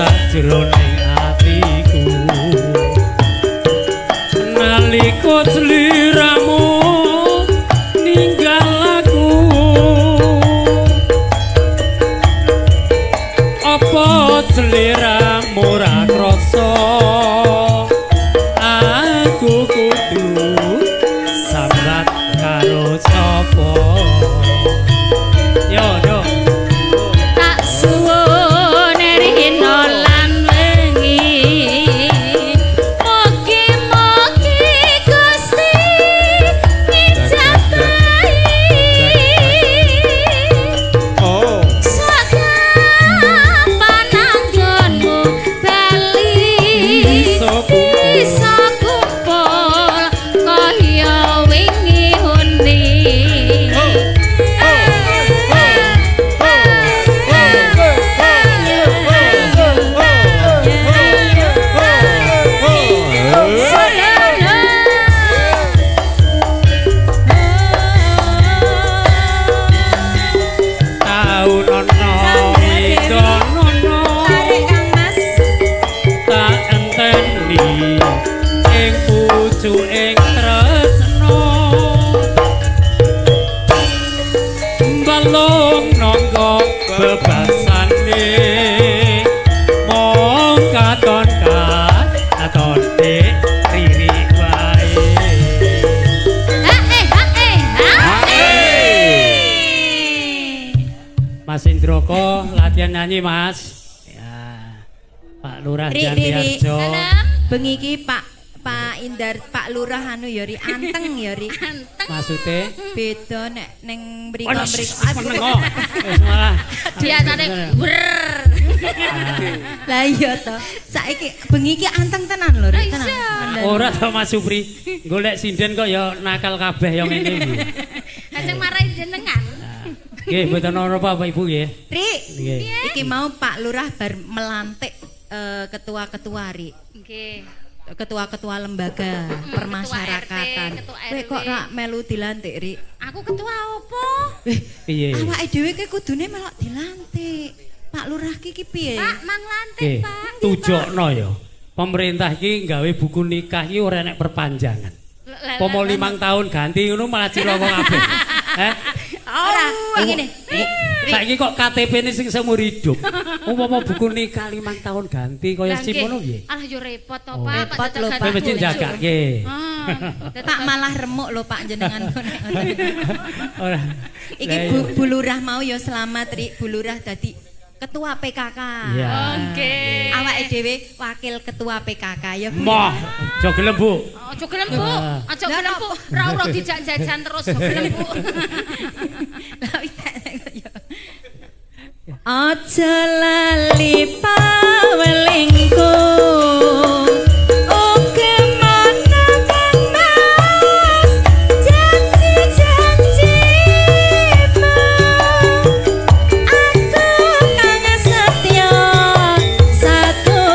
Sajroning atiku nalika sliramu ninggal aku, apa sliramu ora krasa aku kudu sambat karo sapa? Yo yo. Tak suwun rina lan wengi, mugi-mugi Gusti ngijabahi. Oh. Sakapan anggonmu bali, Bisa kumpul. Bisa kumpul kaya wingi huni. Taun ana Sandra Dewi. widonono Tarik Kang Mas. Tak enteni ing pucuking tresna, balung nangga bebasane mung katon katon riri wae. Hae hae hae. Mas Indroko latihan nyanyi, Mas. Ya. Pak Lurah Ri, ri, ri. Jantiarjo. Dalem. Bengi iki Pak Pak Indar, Pak Lurah anu ya ri anteng ya ri. Anteng. Maksude Beda nek ning Waduh, mriko-mriko. meneng kok. Wis malah. Biasane wer. Lah iya to. Saiki bengi iki anteng tenan lho ri Lah tenan. iya. Tenan. Ora to Mas Supri. Golek sinden kok ya nakal kabeh yang ngene iki. Lajeng marahi jenengan. Nggih, mboten ana apa Bapak Ibu nggih. Ri, Nggih. iki mau Pak Lurah bar melantik ketua-ketua ri. Nggih. Ketua-ketua lembaga permasyarakatan. Ketua RT, ketua Kowe kok RW. rak melu dilantik ri? Aku ketua opo? Eh, Piye? awake dhewe ki kudune melok dilantik. Pak Lurah ki ki piye? Pak, mang lantik, Nggih, Pak. tujokno ya. Pemerintah iki gawe buku nikah iki ora enek perpanjangan. Lah, Pomo lah, 5 tahun ganti ngono malah cilaka kabeh. Eh? Ora, ngene. Ri, Saiki kok KTP-ne sing seumur hidup. Umpama buku nikah 5 tahun ganti kaya Lah, SIM nggih. ngono piye? Alah yo repot to, Oh. Pak. Repot Pak, lho, dadak Pak. Kowe mesti ganti bojo. jagake. Ah, dadak Pak malah remuk lho Pak jenengan kok nek ngoten. Ora. Iki Lah, Bu, iya. Bu Lurah mau ya selamat ri, Bu Lurah dadi ketua PKK. Iya. Oke. Awake dhewe wakil ketua PKK ya Bu. Moh, aja gelem, Bu. Aja gelem, Bu. Aja Lah, gelem, Bu. Ora ora dijak jajan terus aja gelem, Bu. Lah, iya. Aja lali pawelingku. Oke mana Kang Mas janji-janjimu. Aku kang setya satu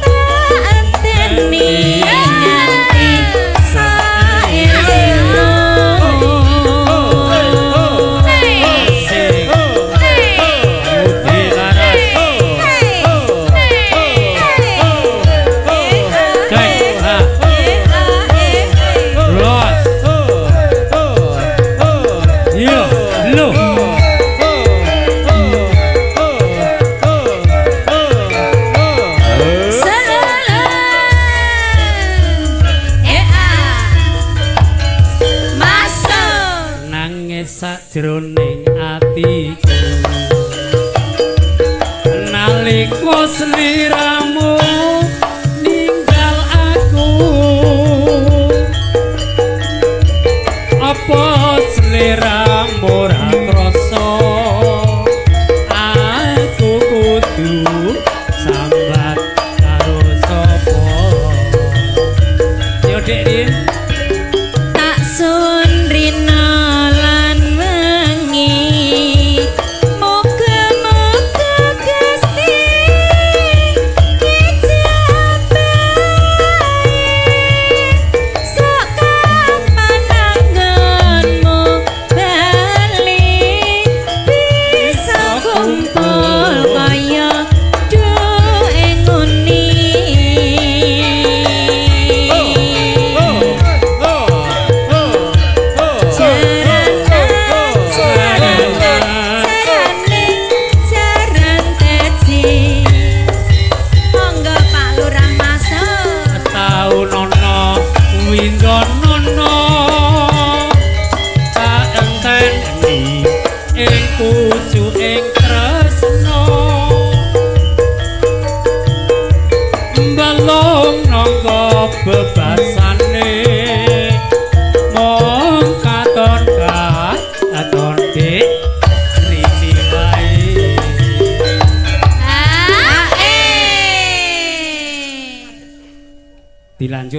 tak enteni nganti saesuk. Sing Budi laras. Cek, ha. Los. Iya, lho. Nangis sajroning atiku nalika sliramu ninggal aku, apa sliramu ora krasa aku kudu sambat karo sapa? Yo Dek Rin. Tak sun rina lan wengi, muga-muga Gusti ngijabahi. Sok kapan anggonmu bali.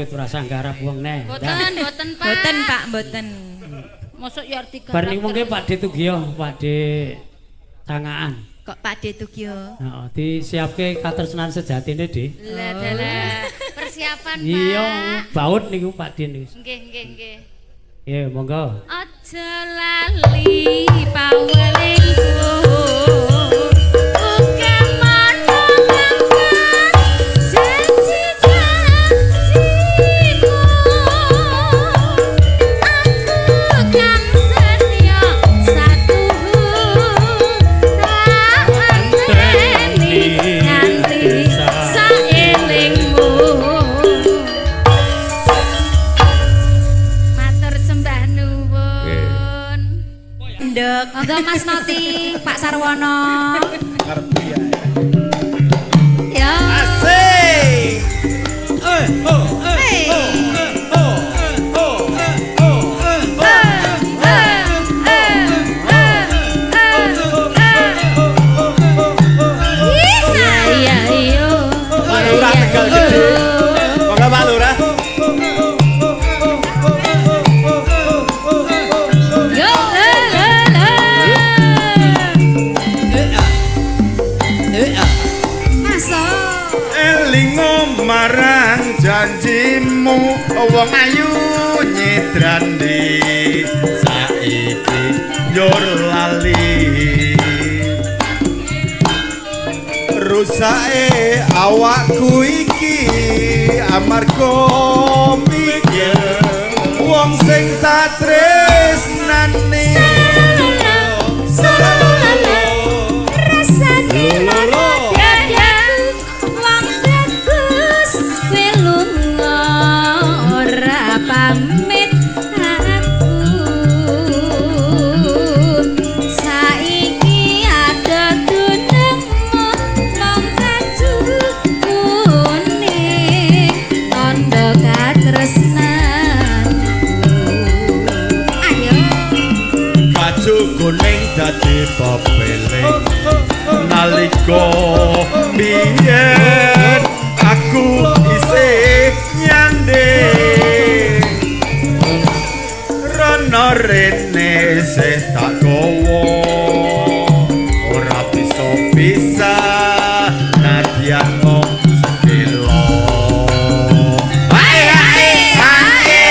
Cut ora sanggarap wong neh. Mboten, mboten, Pak. Mboten, Pak, mboten. Mosok ya arep digarap. Bar niku mengke Pak De Tugiyo, Pak De Cangaan. Kok Pak De Tugiyo? Heeh, disiapke katresnan sejatine, De. Lah dalah. Persiapan, Pak. Iya, baut niku Pak De niku. Nggih, nggih, nggih. Nggih, monggo. Aja lali pawelingku. Monggo Mas Noti, Pak Sarwono. Ngerti ya. Ya. Asik. Oh Hey. oh oh oh Iya, iya. Pak Lurah Tegal Gede. Monggo Pak Lurah. Yo, la la la. Masuk. Elingo marang janjimu wong ayu nyidrandi saiki njur lali rusake awakku iki amarga mikir wong sing tak tresnani. Rasane lara dadaku wong bagus kowe lunga ora pamit aku saiki ada dunungmu mung baju kuning tandha katresnanku. Ayo. Baju kuning dadi pepeling nalika biyen aku isih nyanding rono rene isih tak gawa ora bisa pisah nadyan mung sedelo. Ae ae ae.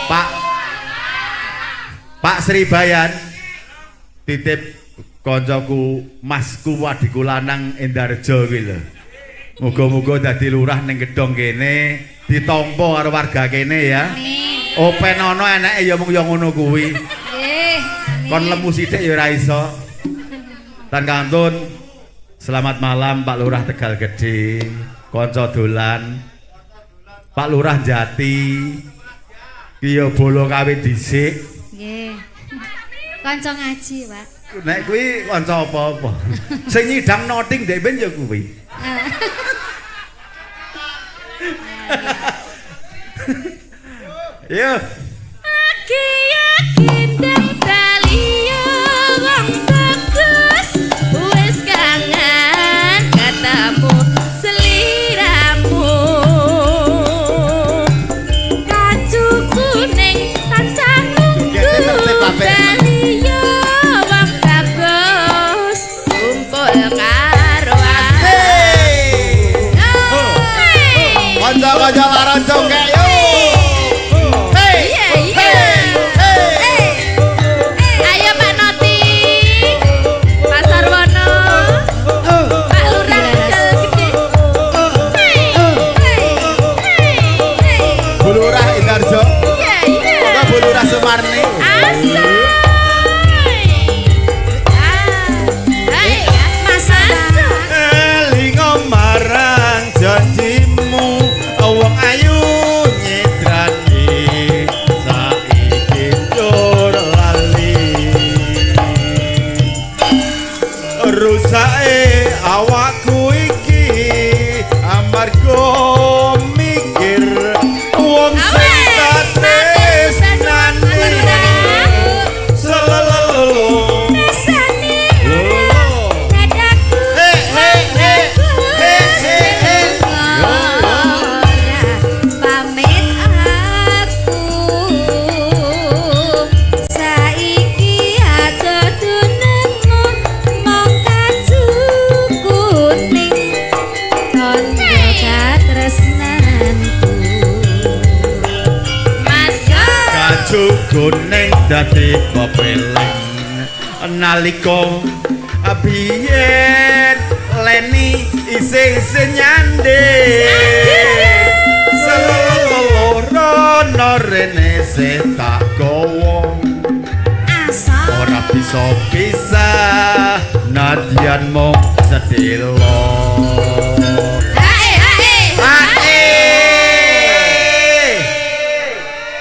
Pak Pak Sribayan titip koncoku masku adhiku lanang Endarjo kuwi lho. Muga-muga dadi lurah ning gedhong kene, ditampa karo warga kene ya. Amin. Open ana eneke ya mung ya ngono kuwi. Nggih. Kon lemu sithik ya ora iso. Tan kantun selamat malam Pak Lurah Tegal Gede, kanca dolan. Pak Lurah Jati. Ki ya bolo kawit dhisik. Nggih. Kanca ngaji, Pak. Nek kuwi kanca apa-apa. Sing nyidang noting ndek ben ya kuwi. Yo. Aki yakin ndang bali yo wong bagus wis kangen ketemu seliramu. Kacu kuning tansah nunggu bali yo wong bagus kumpul karo aku. Kanca-kanca laron congkek yo. Hey. kuning dadi pepeling nalika biyen Leni isih-isih nyanding seloro rene sing tak gawa ora bisa pisah nadyan mung sedelo. Hae hae hae.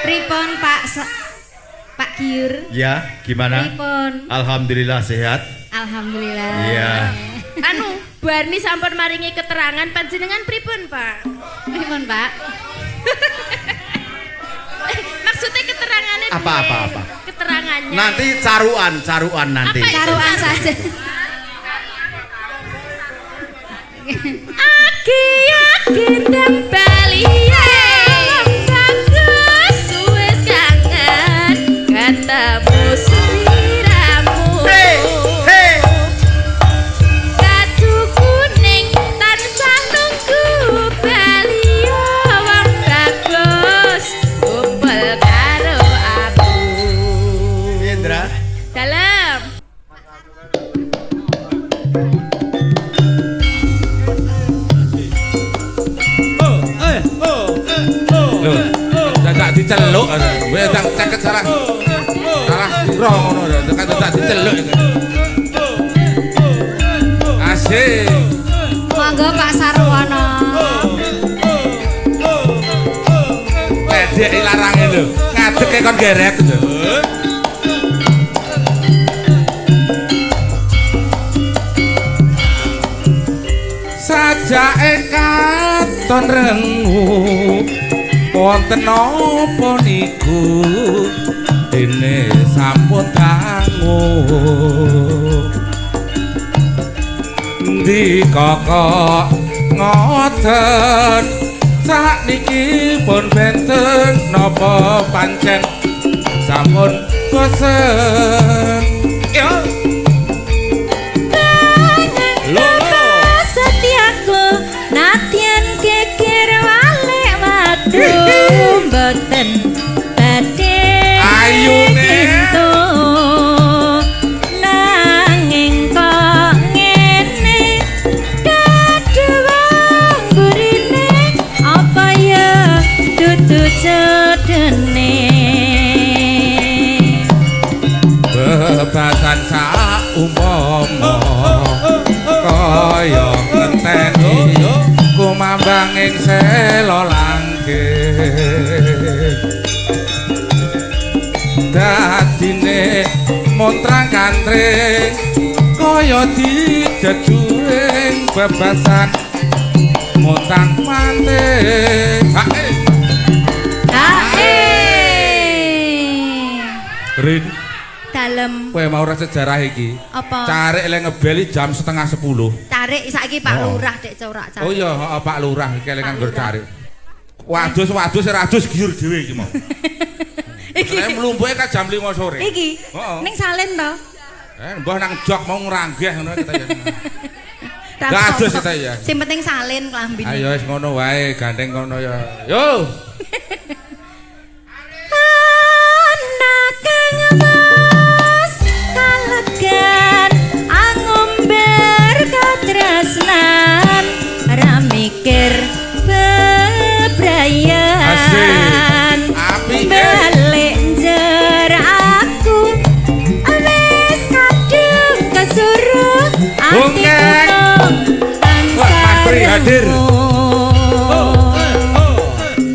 Pripun Pak Pak Giur? Ya, gimana? Pripun? Alhamdulillah sehat. Alhamdulillah. Iya. Anu, Bu Arni sampun maringi keterangan panjenengan pripun, Pak? Pripun, Pak? Maksudnya keterangannya apa apa apa? Keterangannya. Nanti caruan nanti. Apa caruan saja. Aki aki ndang bali bagus wis kangen ketemu sliramu. Hey, hey. Kaju kuning tansah nunggu bali wong bagus kumpul karo aku. Indra. Dalem. Lho, dadak diceluk. Kowe ndang ceket salah. Salah piro ngono lho, tekan dadak diceluk. Asik. Monggo Pak Sarwono. Ledek larange lho. Ngadeg kon geret lho. Sajake katon rengu wonten napa niku dene sampun dangu ndi kok ngoten sakniki pun benten napa pancen sampun bosen. Yo lho setiaku nadyan geger walik watu mboten badhe ayune kintu nanging kok ngene kadhuwang burine apa ya dudu jodene bebasan saumpama kaya ngenteni kumambanging sela langkit dadine montrang kantring kaya dijejuring bebasan montang manting. Hae hae. Rin dalem kowe mau ora sejarah iki. Apa? Carik le ngebeli jam 9:30. Carik saiki Pak Lurah dek corak carik. Oh iya, heeh Pak Lurah iki kelingan nggo carik. Wadus-wadus ora adus giur dhewe iki mau. Iki nek mlumpuke kan jam 5 sore. Iki. Heeh. Ning salin to. Mbah nang jok mau ngranggeh ngono kita ya. Gak adus kita ya. Sing penting salin klambine. Ayo wis ngono wae, gandeng ngono ya. Yo. Ana kang mas kalegan angumber katresnan ra mikir bebrayan. Asik. Balik njer aku wis kadung kesuruh atiku Wah, Mas hadir.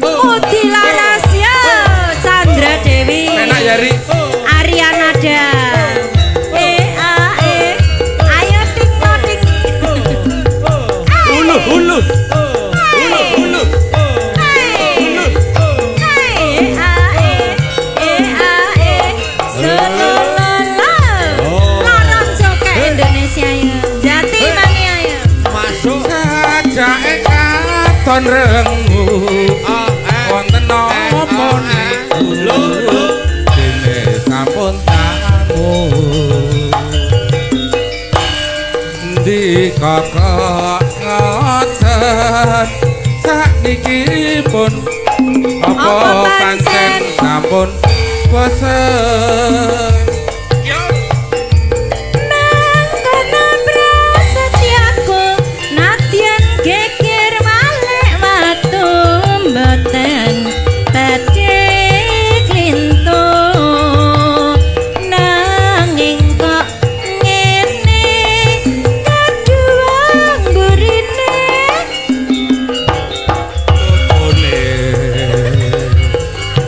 Udi Larasya Chandra Dewi. Enak ya Ri. Arianada. E A E. Ayo tik tik. Ulu ulu. Ulu ulu. E A E. E A E. Solo lo lo. Lorong joke Indonesia ya. Jati mania ya. Masuk sajake katon rengu. Wonten napa niku dene sampun dangu. Endi kakak ngoten sakniki pun apa pancen sampun bosen. Mangkono prasetyaku nadyan geger malik watu mboten badhe klintu nanging kok ngene kaduwang burine.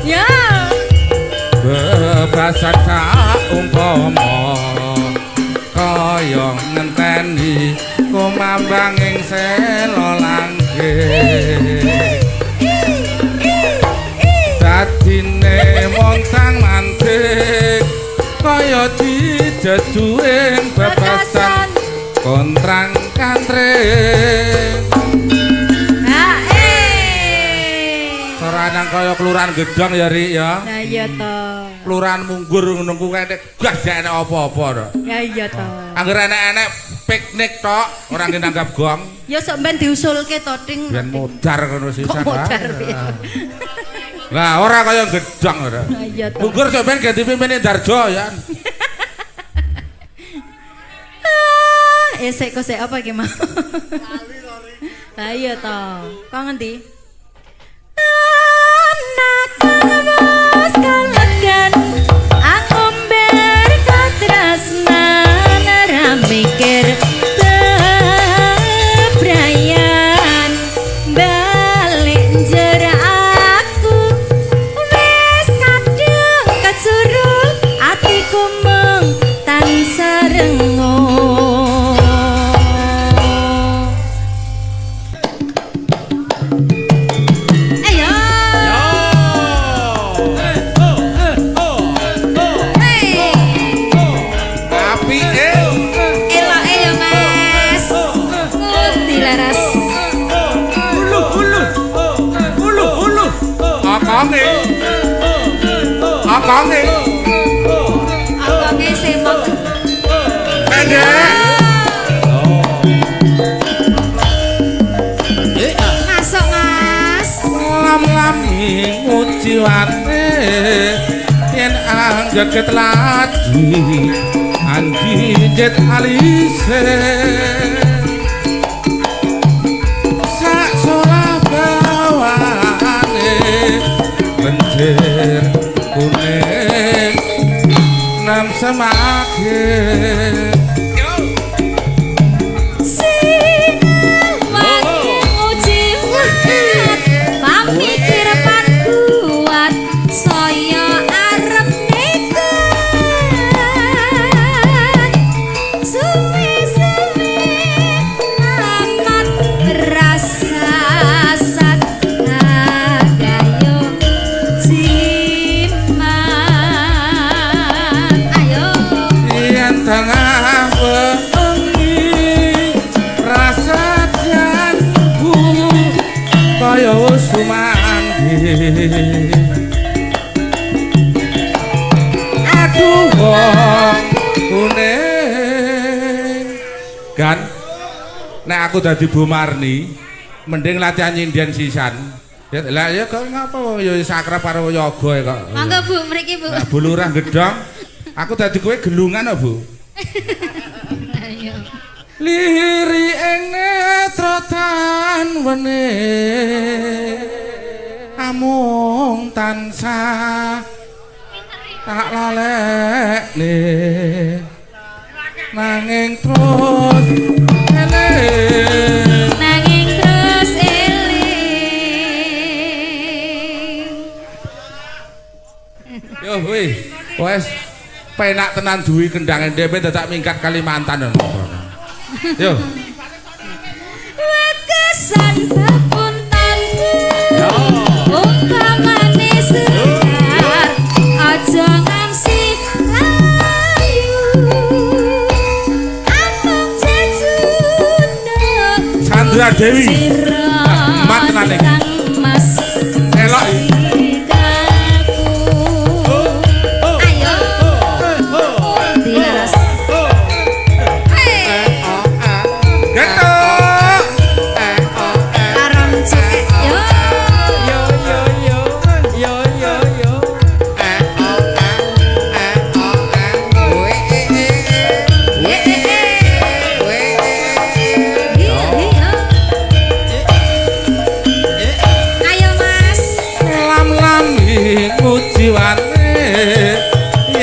Ya Bebasan saumpama kaya ngenteni kumambanging sela langgeng. Dadine montang mantik kaya dijejuing bebasan kontrang kantring. Hae. Soranang kaya kelurahan Gedhong ya Rik ya. Lah iya to. Kelurahan Munggur ngono kuwi enek gas gak enek apa-apa to. Ya iya to. Angger enek-enek piknik tok ora nggih nanggap gong. Ya sok ben diusulke to Ding. Ben modar ngono sisan. Kok modar piye? Lah ora kaya Gedhong ora. Lah iya to. Munggur sok ben ganti pimpine Darjo ya. Ah, sik kok sik apa iki mau? Lah iya to. Kok ngendi? Anak wis kalegan aku mber katresnan ora mikir bebrayan balik njer aku wis kadung kesuruh atiku mung tansah renguh. Ayo. Hey. Apike. Eloke ya Mas. Ngendi laras? Ulu ulu. Ulu ulu. Akange. Akange. Akange semok. Pendek. Masuk Mas. Lam-lami nguciwate yen anggeget ladi anjijit alise sak solah bawane lencir kuning nam semakin. Sinawang ujiwat pamikir pan kuat saya arep nekat suwe-suwe amat rasa sat agayo jimat. Ayo. Yen tengah wengi rasa janku kaya sumandi. Aduh wong kuning. Gan nek aku dadi Bu Marni mending latihan nyinden sisan. Ya lah ya kok ngapa ya wis akrab karo yoga ya kok. Monggo Bu, mriki Bu. Lah Bu Lurah Gedhong, aku dadi kowe gelungan kok, Bu. Ayo. Liri ing netra tan wene amung tansah tak lalekne nanging terus eling. Nanging terus eling. Yo wih, wes penak tenan duwi kendang dhewe dadak minggat Kalimantan. Yo. Wekesan pepuntanku umpamane sekar aja ngamsi layu amung jejunduk Chandra Dewi. Mat tenan iki. Mas Elok iki. Ayo. Dilaras. Getok. Aram cekek yo. Yo yo yo yo yo yo.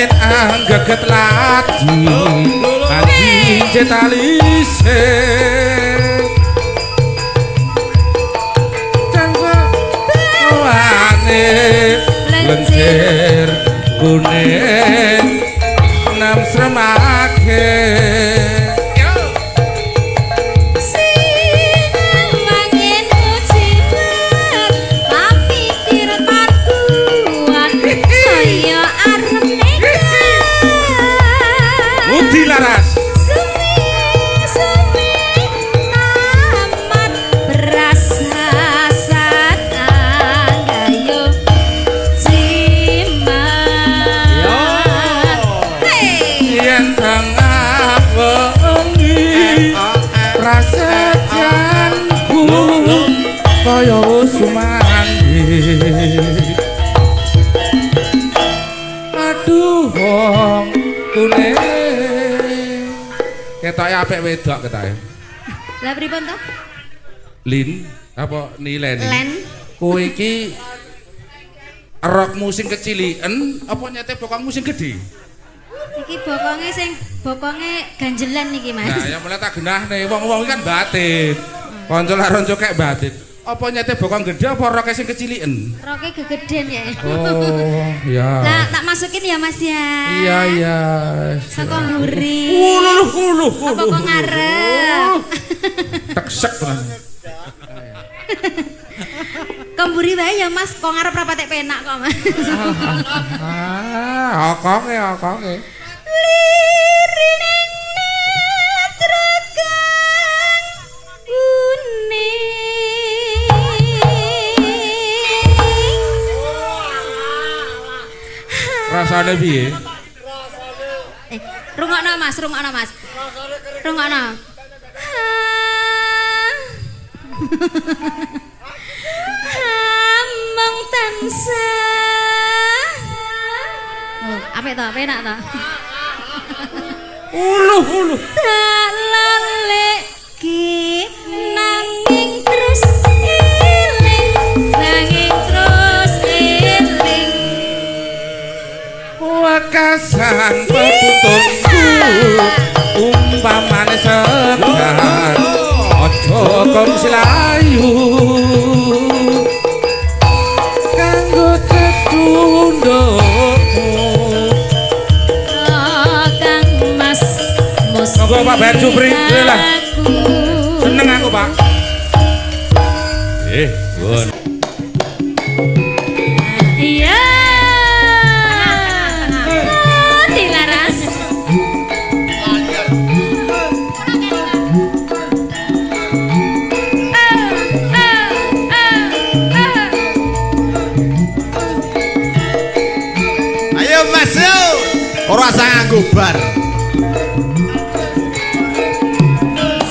Angin anggeget ladi aji talise wane lencir kuning nam sremake. Aduh wong kuning ketoke apik wedok ketoke. Lah pripun to? Lin apa nileni? Len. Kowe iki rokmu sing keciliken apa nyete bokongmu sing gedhe? Iki bokonge sing bokonge ganjelan iki, Mas. Nah, ya mulai tak genahne wong-wong iki kan batin. Kanca laron cokek batin. Apa nyete bokong gede apa roke sing keciliken? Roke gegeden ya. Oh, iya. Lah tak masukin ya, Mas ya. Iya, iya. Saka mburi. Uluh, uluh, Apa kok ngarep? Teksek tenan. Kemburi wae ya, Mas. Kok ngarep ra patek penak kok, Mas. Ah, okonge, okonge. Lirining netra kang uning. Rasane piye? Rungokno Mas, rungokno Mas. Rungokno. Among tansah. Oh, apik to, penak to. Uluh, uluh. Tak laleki nanging terus eling, nanging terus eling. Wekasan pepuntunku umpamane segar aja kon silayu kanggo cecundukmu. Kang Mas Monggo Pak Bayar Jupri lah. Seneng aku Pak. Bon. Iya. Dilaras. Ayo Mas yo. Ora usah nganggo bar.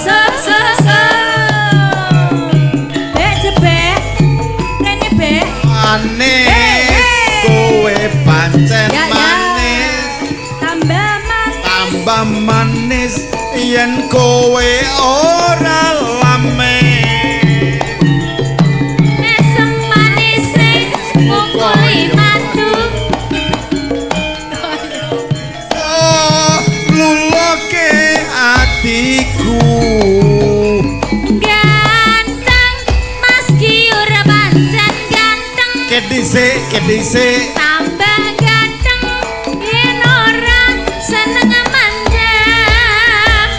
So so so. Bek jebek. Rene bek. Manis. Kowe pancen Ya, ya. manis. Tambah manis. Tambah manis yen kowe ora lame. Mesem manise mukuli madu. Oh, luloke atiku. Ganteng Mas ki ora pancen ganteng. Kedise, kedise. Tambah ganteng yen ora seneng mandang.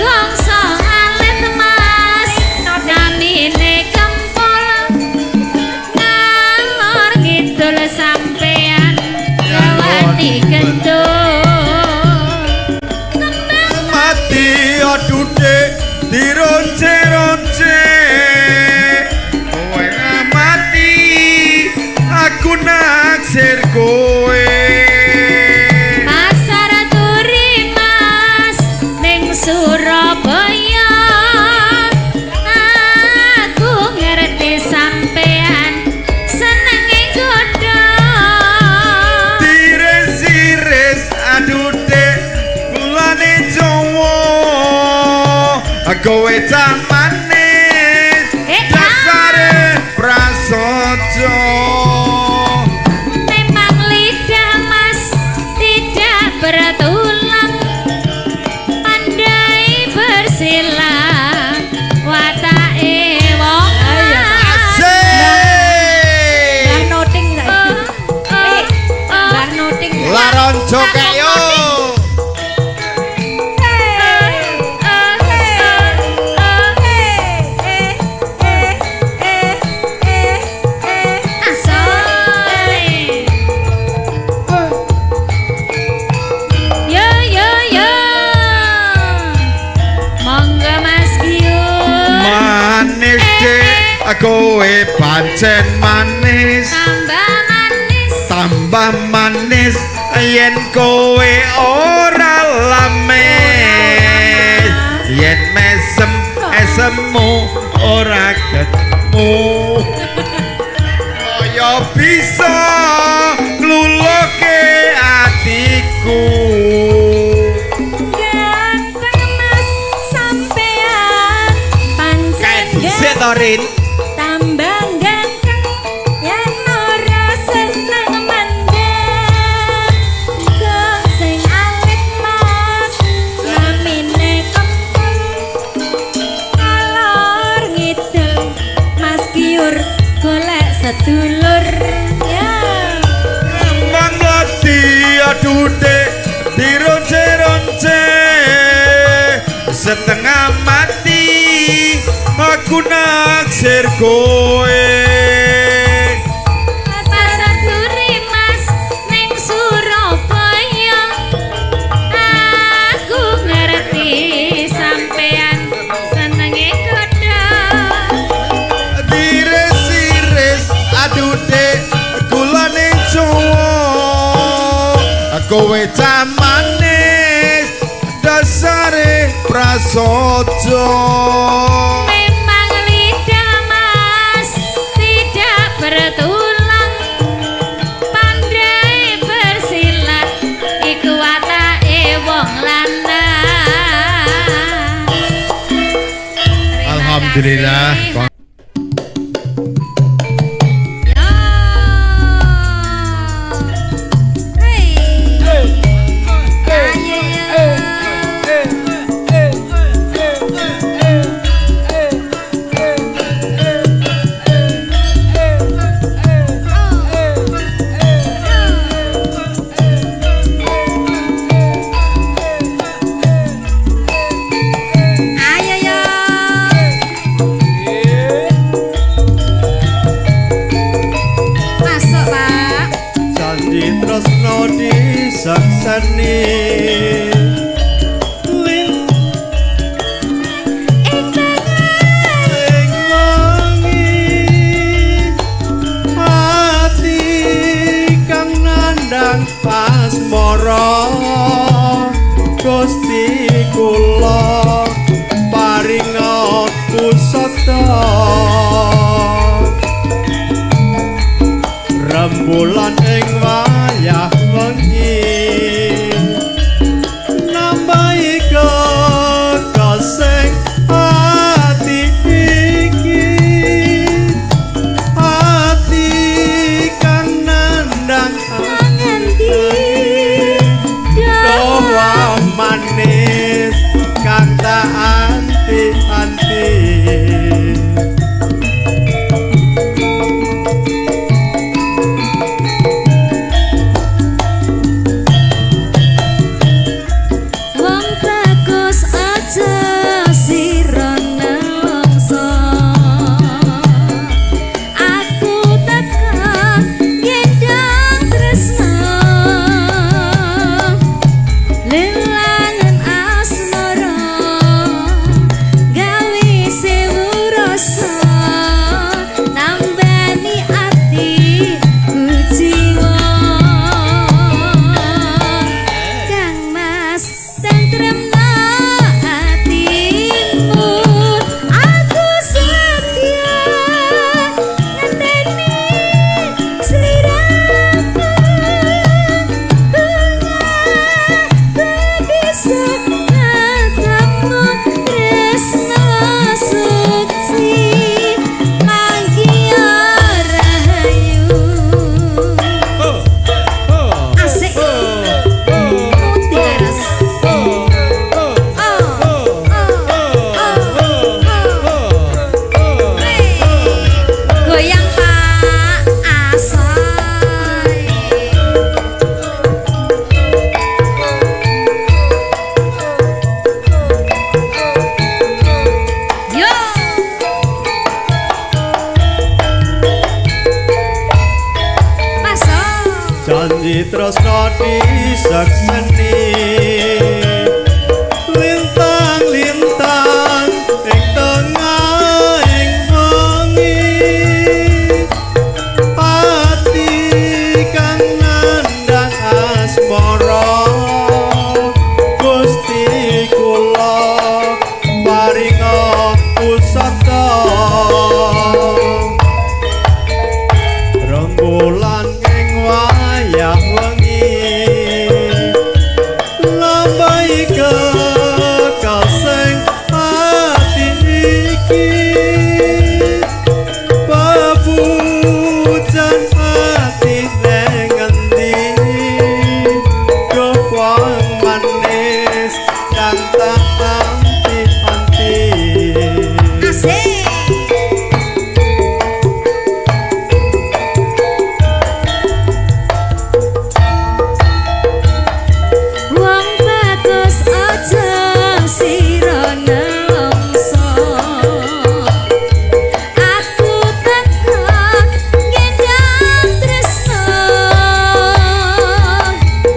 Gongso alit Mas namine kempul. Ngalor ngidul sampean gawani gendul. Kembang Mati adude dironce-ronce. Kowe mati aku naksir kowe. Pasar Turi Mas ning Surabaya. Aku ngerti sampean senenge godho. Tires-ires adude gulane Jawa. Kowe cah manis Eh, dasare prasaja. Memang lidah Mas tidak bertulang, pandai bersilat, watake wong Asik. Mbah Noting saiki. Mbah Noting. Laron jokek yo. Asoy. Yo yo yo. Monggo Mas Giyur. Manis dek, kowe pancen manis. Tambah manis. Tambah manis yen kowe ora lamis. Yen mesem esemu ora ketemu. Kaya bisa ngluloke atiku. Ganteng Mas sampean pancen Kayak dhisik to, Rin. Tambah ganteng yen ora seneng mandek. Kok sing alit Mas namine kempeng. Ngalor ngidul Mas Giyur golek sedulur ya. Kembang mladi adude dironce-ronce setengah mati aku naksir kowe. Pasar Duri Mas ning Surabaya. Aku ngerti sampean senenge kodho. Diris-iris adude gulane Jawa kowe cah manis dasare prasaja. Memang lidah Mas tidak bertulang, pandai bersilat iku watake wong lanang. Terima Alhamdulillah. kasih. Ayo yo. Masuk, Pak. Janji tresno disakseni ing wengi ati kang nandhang asmara Gusti kula paringa pusaka rembulan ing wayah wengi nambahi kekasing ati iki ati kang nandhang Ngendi doa manis kang tak anti-anti. tresna disekseni lintang-lintang ing tengahing wengi ati kang nandhang asmara Gusti kula paringa pusaka rembulan ing wayah wengi lambai kekasing ati iki papujan ati neng endi wong manis kang tak anti-anti. Asik. Wong bagus aja sira nelongso. Aku tetep ngendang tresno.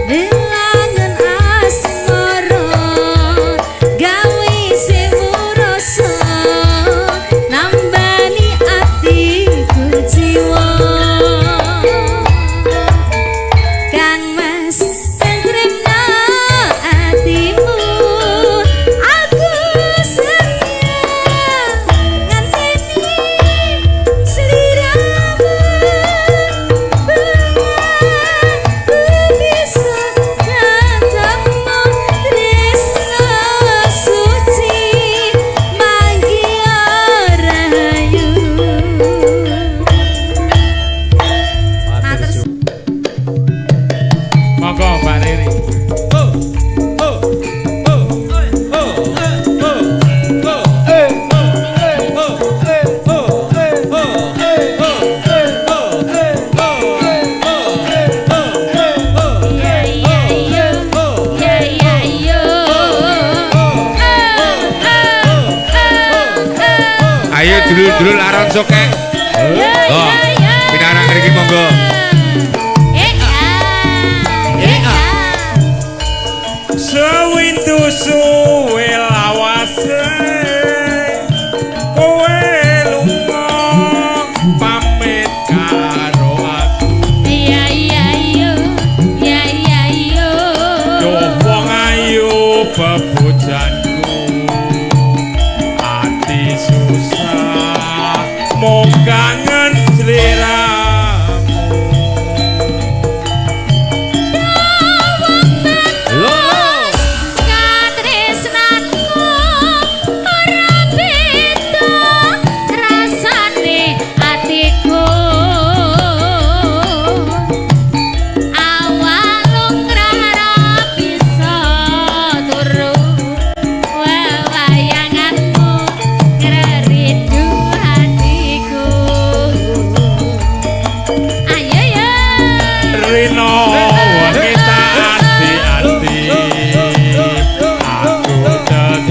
Delangen asmara gawe sewu rasa nambani atiku jiwa. Kang Mas tentremna atimu aku setia nganteni sliramu aku bisa ketemu tresno suci manggih rahayu. Matur Monggo Mbak Riri. Oh, oh, oh, oh, oh, oh, eh, oh, eh, oh, eh, oh, eh, oh, eh, oh, eh, oh, eh, oh, eh, oh, eh, oh, eh, oh, Iya iya iya. Iya iya iya. Ayo dulur-dulur aron sokek. Oh, pinarak mriki monggo. Eh ya. Sewindu suwe lawase kowe lunga pamit karo aku. Iya iya iya. Iya iya iya. Yo wong ayu bebojanku ati susah mung kangen sliramu. Katresnanku ora beda rasane atiku. Awal lungrara bisa turu wewayanganmu ngrindu hatiku. Ayo ya. Rino wengi tak ati-ati aku tetep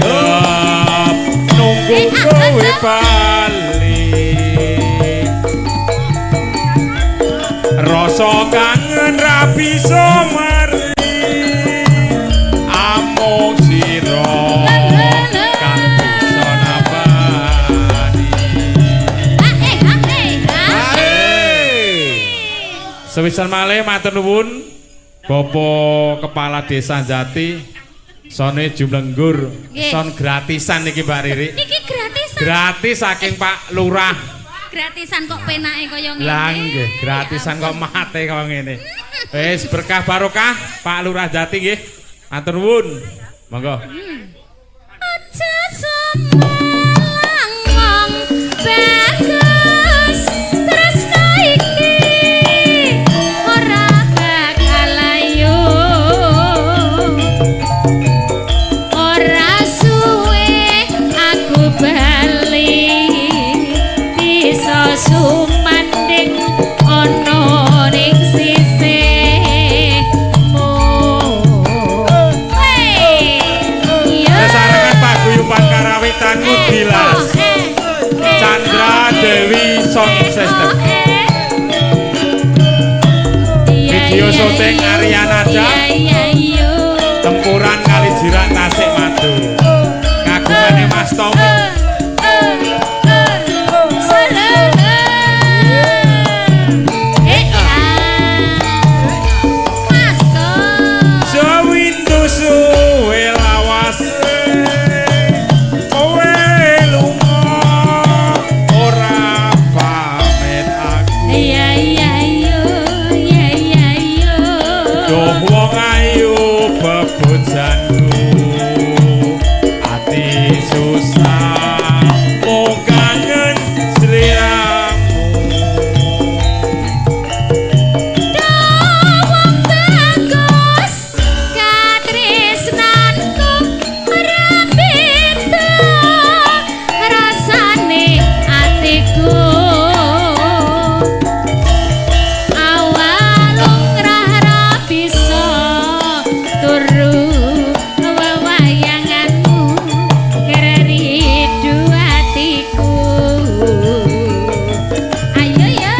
nunggu kowe bali rasa kangen ra bisa mari amung sira kang bisa nambani. Sewisan malih matur nuwun Bapak Kepala Desa Jati sone jumlenggur Nggih. son gratisan niki Mbak Riri. Niki gratisan. Gratis saking Pak Lurah. Gratisan kok penake kaya ngene. Lah nggih, gratisan kok mate kaya ngene. Wis berkah barokah Pak Lurah Jati nggih. Matur nuwun. Monggo. Aja sumelang wong bagus tresno iki ora bakal ayu. Ora suwe aku bali bisa sumanding ana ning sisihmu. Hey, iya. Sesarengan paguyuban karawitan Mudilas. Chandra Dewi Sound System. Video syuting Syuting Arya Nada. Iya iya. Tempuran kali jirak Tasik Madu. Kagungane Mas Tommy. Sawindu suwe lawase kowe lunga ora pamit aku. Iya iya yo, iya iya yo. Duh wong ayu bebojanku ati susah mung kangen sliramu. Wong bagus katresnanku ora beda rasane atiku. Awal lumrah ra bisa turu wewayanganmu keridu atiku. Ayo ya.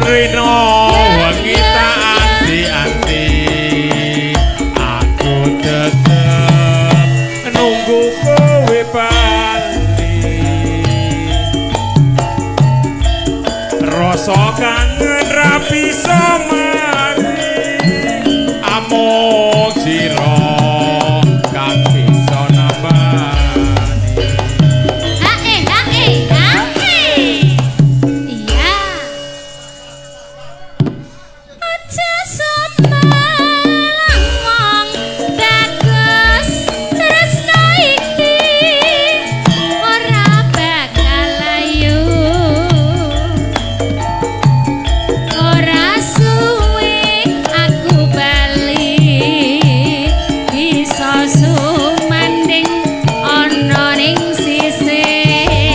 Rino wengi tak anti-anti aku tetep nunggu kowe bali. Rasa kangen ra bisa mari amung sira kang bisa nambani. Hae hae hae. Iya. Aja sumelang wong bagus tresno iki ora bakal layu. Ora suwe aku bali bisa sumanding ana ning sisihmu.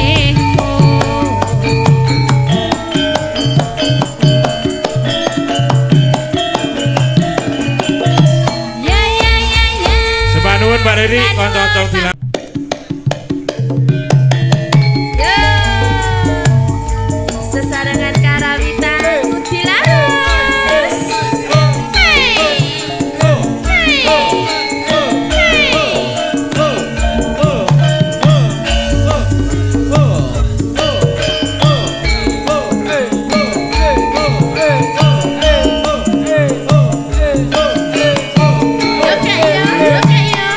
Ya ya ya ya. Sembah nuwun Mbak Riri kanca-kanca bilang. Yo. Sesarengan karawitan Udilarus. Hey. Hey. Hey. Oke yo, oke yo.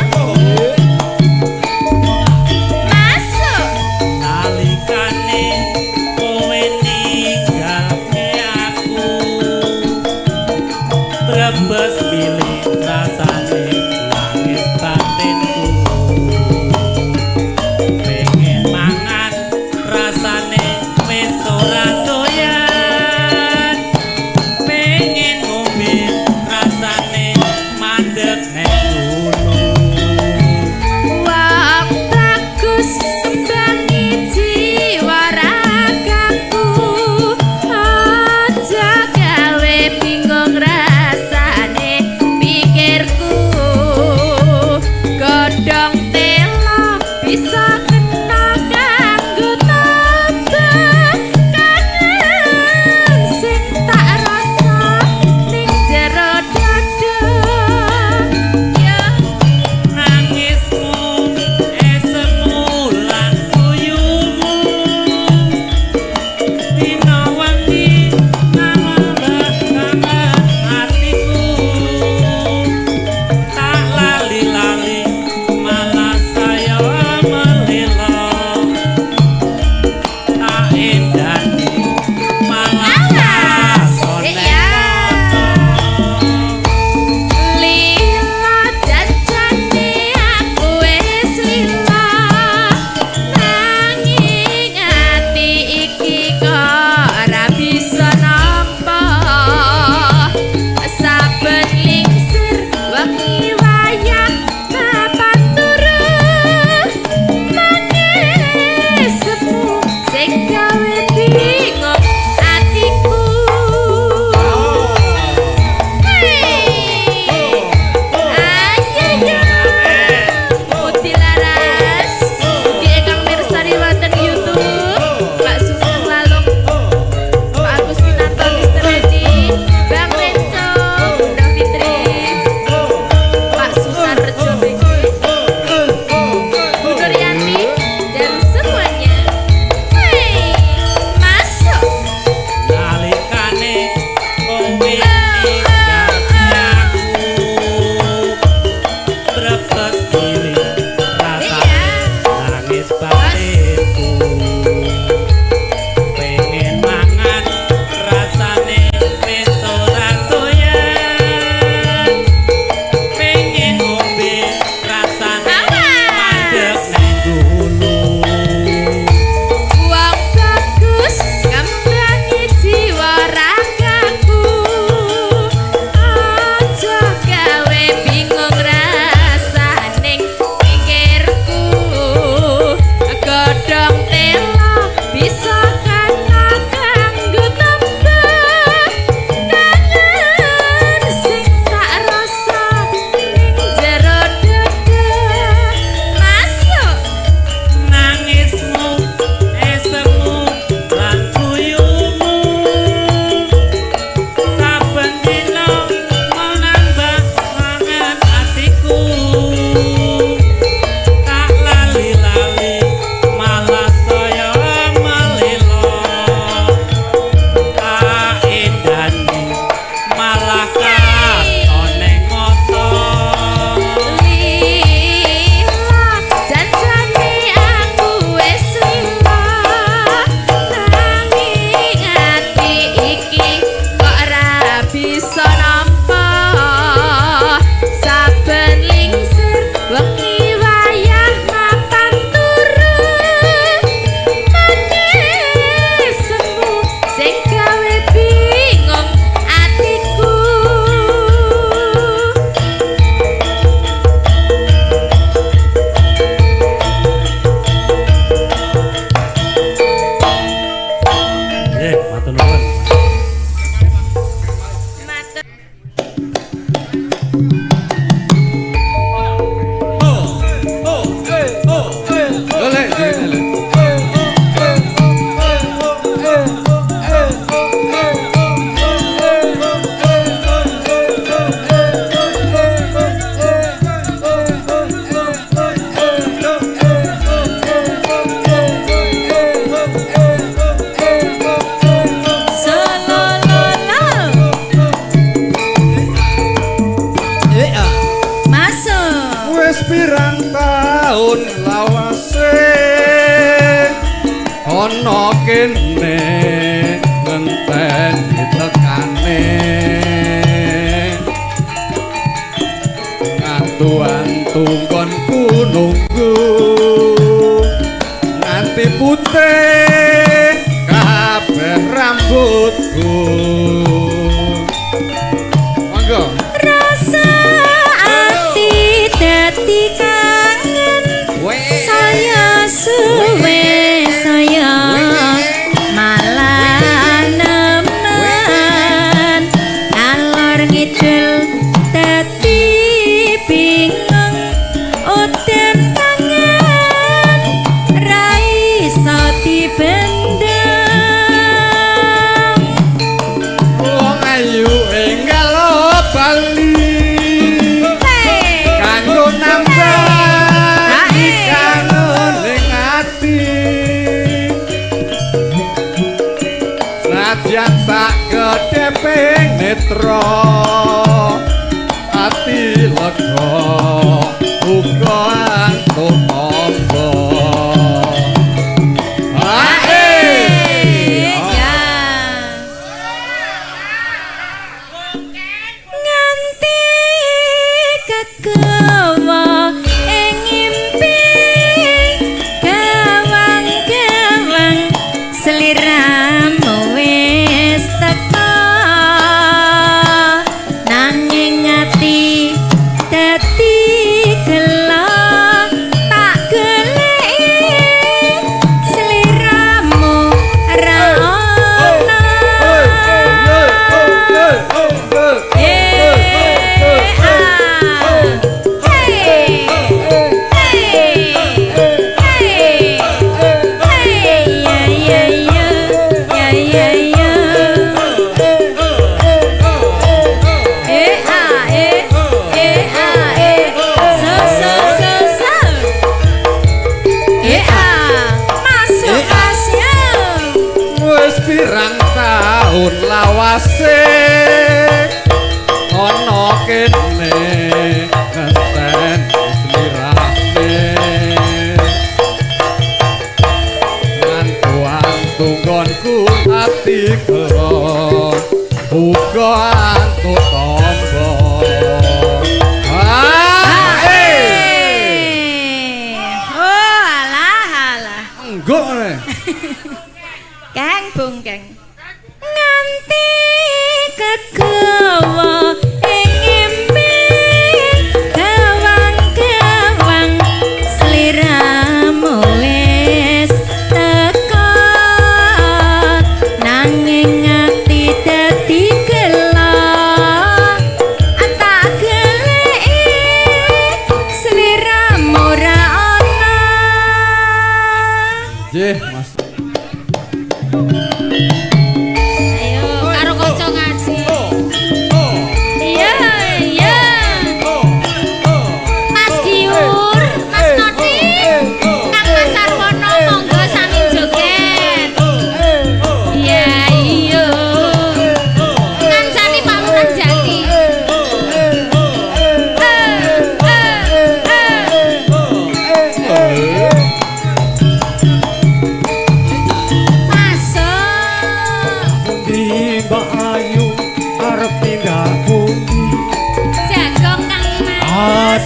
aku tak lali-lali malah saya melelo tak endani malah katon ning mata. Lila janjane aku wis lila nanging ati iki kok ora bisa nampa saben lingsir wengi wayah mapan turu manis semu sing gawe bingung atiku. Nggih, matur nuwun. Matur. Lho, Lek, gini, Lek. Solo Masuk. Wis pirang taun lawase ana kene ngenteni tekane ngantu-antu nggonku nunggu nganti putih kabeh rambutku. Monggo. Rasa ati dadi kangen saya suwe saya malah nemen ngalor ngidul dadi bingung udan kangen ra iso dibendung. Wong ayu enggal bali kanggo nambah kangen ning ati senajan sak gedheping netra ati lega uga antuk amba. Ae. Ya. Nganti kegawa ing ngimpi gawang-gawang sliramu wis teka.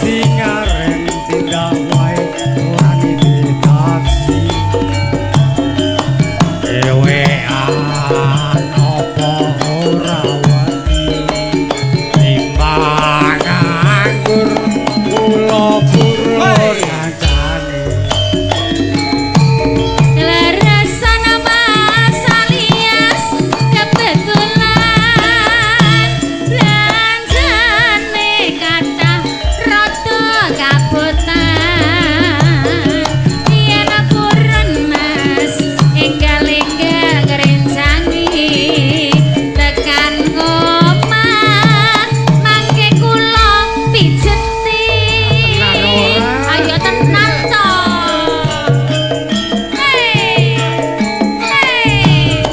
Adi ngaren tindak wae ora nitih taksi. Ewean apa ora wedi timbang nganggur kula purun ngancane. Lerasan Mas alias kebetulan belanjane kathah rada kabotan. Yen purun Mas enggal-enggal ngrencangi tekan omah mangke kula pijeti. Ayo tenan to. Hey. Hey.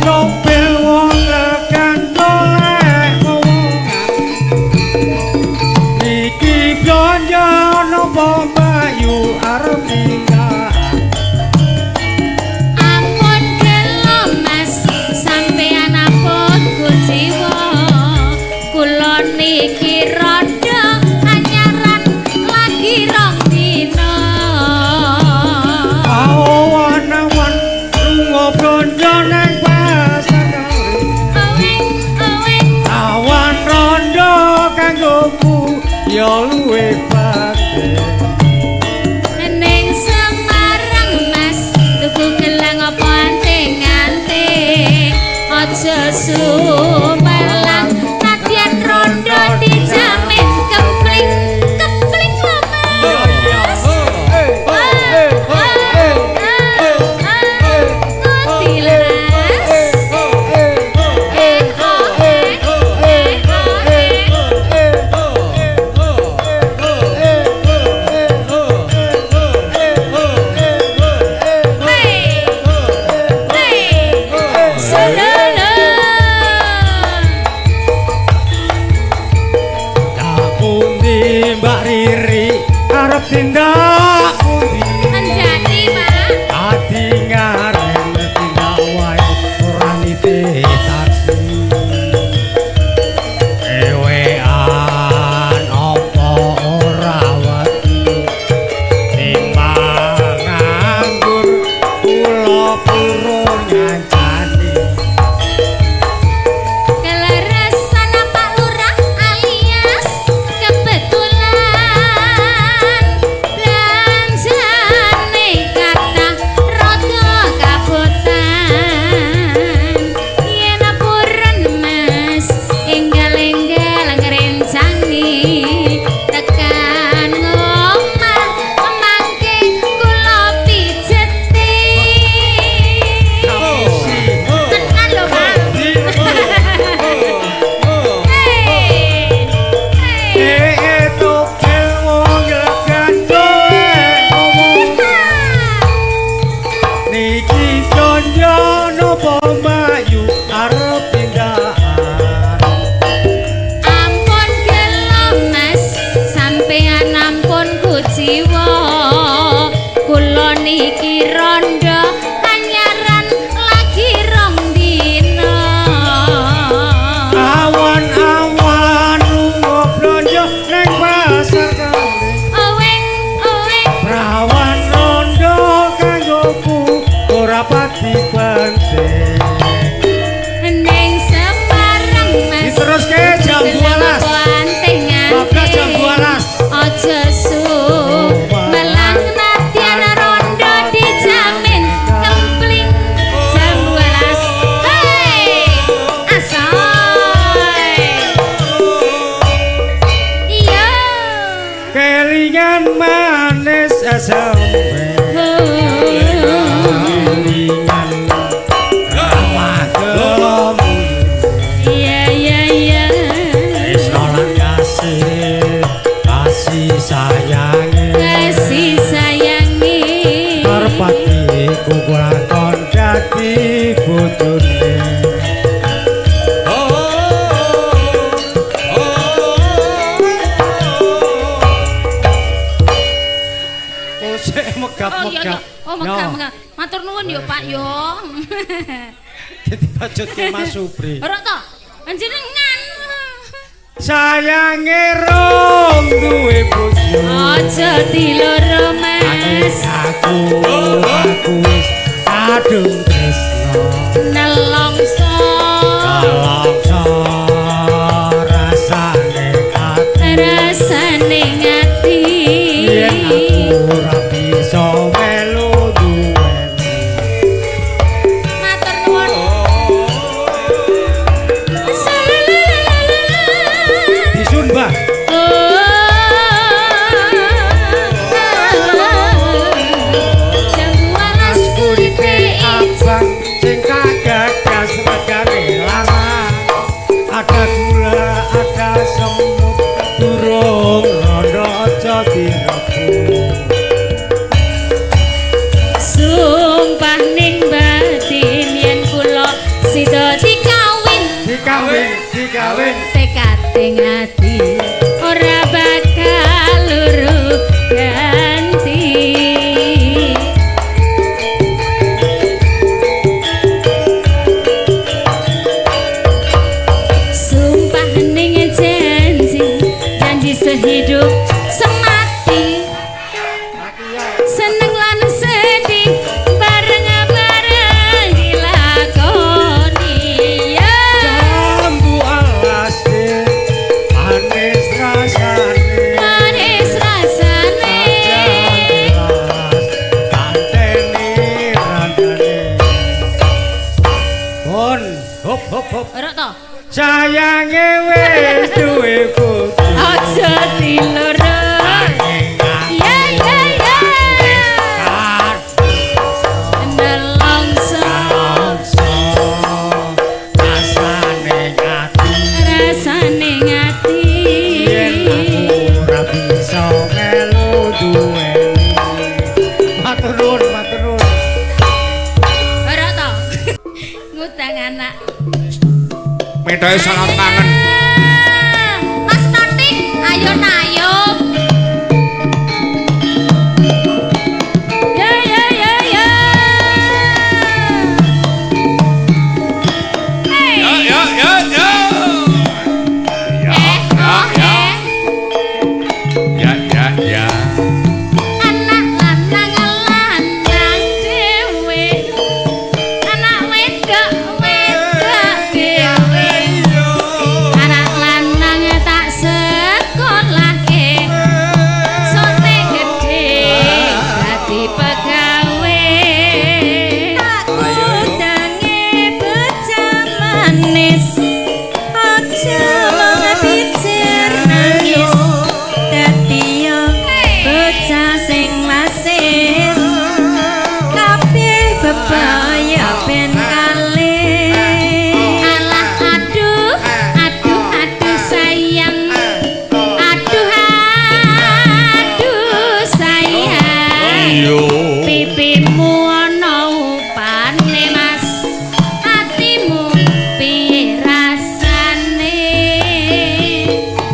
Nobel wong kantolek wongan. Iki blonjo napa Mbakyu arep tindak? Ampun gelo Mas, sampeyan ampun kuciwa. Kula niki rada anyaran lagi rong dina. Awan-awan lunga blonjo nang pasar kali. Oweng oweng Awan rondo kanggoku ya luwih penting. ning Semarang Mas, tuku gelang apa anting-anting. Aja sumelang nadyan rondo dijamin kempling kempling lho Mas. Lah pundi Mbak Riri arep tindak pundi? Adi ngaren tindak wae ora nitih taksi. Ewean apa ora wedi timbang nganggur kula purun ngancani. Kelerasan Pak Lurah alias kebetulan belanjane kathah rada kabotan. Yen purun Mas enggal-enggal ngrencangi tekan omah mangke kula pijeti. Tenan lho Pak. Hey. Hey. Togel wong gandolek ngomong. Niki blonjo napa Mbakyu arep tindakan? Ampun gelo Mas, sampeyan ampun kuciwa. Kula niki rondo anyaran lagi rong dina. Awan-awan lunga blonjo nang pasar kali. Oweng oweng Prawan rondo kanggoku ora pati penting. ning Semarang Mas. Diteruske jam Gelang 12. apa anting-anting. 12 jam 12. Aja sumelang nadyan rondo dijamin kempling jam 12. Hei, asoy. Iya. Kelingan manis sampe kelingan ramah gelemu. Iya iya iya. Tresno lan kasih, kasih sayange. Kasih sayangi. Merpati kukulakon dadi bojone. Oh, sik Oh iya megap-megap. iya. Oh megap megap. Matur nuwun yo Pak yo. Dadi bajutke Mas Supri. Ora to? Panjenengan. Sayange ro Durung duwe bojo. Aja diloro Mas. Aku wis kadung tresno. Nelongso. Nelongso rasane ati. Rasane ngati. Yen aku ora bisa melu duweni. Matur nuwun. Disun, Mbah. Jambu alas kulite abang sing kagagas regane larang. Ada gula, ada semut, durung rondo aja direbut. Sumpah ning batin yen kula sida dikawin. Dikawin, dikawin. Tekate ngati ora bakal luru ganti. Sumpah ning janji, janji sehidup semati. Seneng lan sedih bareng-bareng dilakoni. Ya. Jambu alas manis rasane. Manis rasane. Kanteni randane. Bon, hop hop hop. Ora to? Sayange wis duwe bojo. Aja diloro. Ya ya ya. Nelongso Rasane ngati. Rasane ngati. Yen aku ora bisa melu duweni. Matur nuwun, matur nuwun. Ora to? Ngutang anak. Methoke salam kangen. Mas Tatik, ayo nayub. Ya ya ya ya. Hey. Ya ya ya ya. Ya Eh, ya oh, ya. eh. Ya ya ya. Anak lanang lanang dhewe. Anak wedok wedok dhewe. Anak lanang tak sekolahke. Sote gedhe dadi pegawe. Tak kudange bocah manis. Aja mung pijer nangis. Dadi yo bocah sing lasis. Kabeh bebaya ben kalih. Alah aduh, aduh aduh sayang. Aduh aduh sayang. Pipimu ana upane Mas. Atimu piye rasane?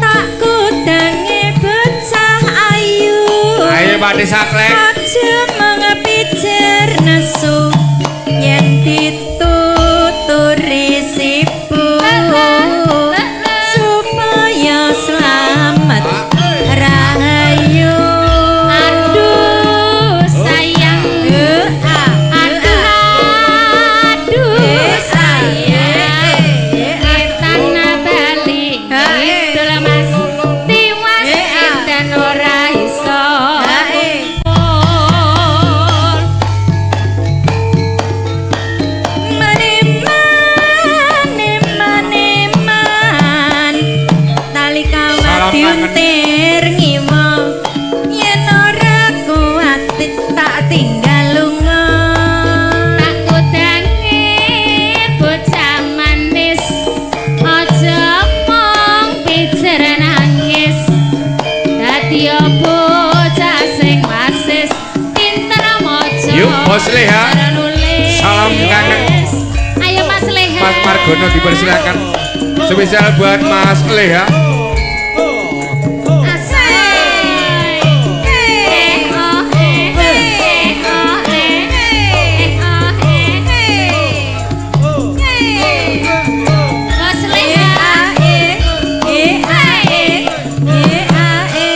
Tak kudange bocah ayu. Ayo Pak Desa Klek. Aja mengepijer nesu yen dituturi sibuk supaya selamat rahayu. Aduh sayang, aduh aduh sayang. Etan bali kidul Mas, tiwas edan ora iso. Maneman, tali kawat Salam kangen. diuntir ngiwa. Yen ora kuat tak tinggal lunga. Tak kudange bocah manis, aja mung pijer nangis. Dadi bocah sing wasis, pinter maca. Yuk, Bos Leha. pinter nulis. Salam kangen. Ayo Mas Leha. Mas Margono dipersilakan. Spesial buat Mas Leha. Asik. Eh oh eh eh oh eh eh oh eh. Mas Leha. Eh A E E A E.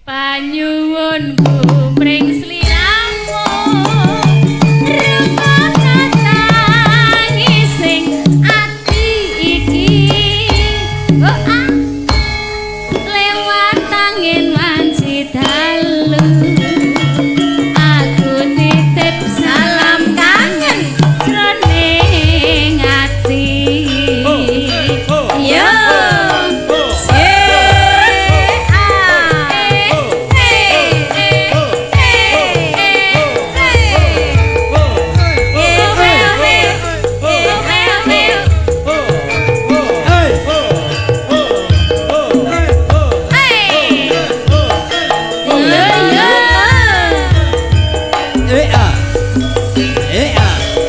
Panyuwunku mring sliramu rupane tangising ati iki. Oh, ah. Lewat angin wanci dalu aku titip salam kangen jroning ati. Yo.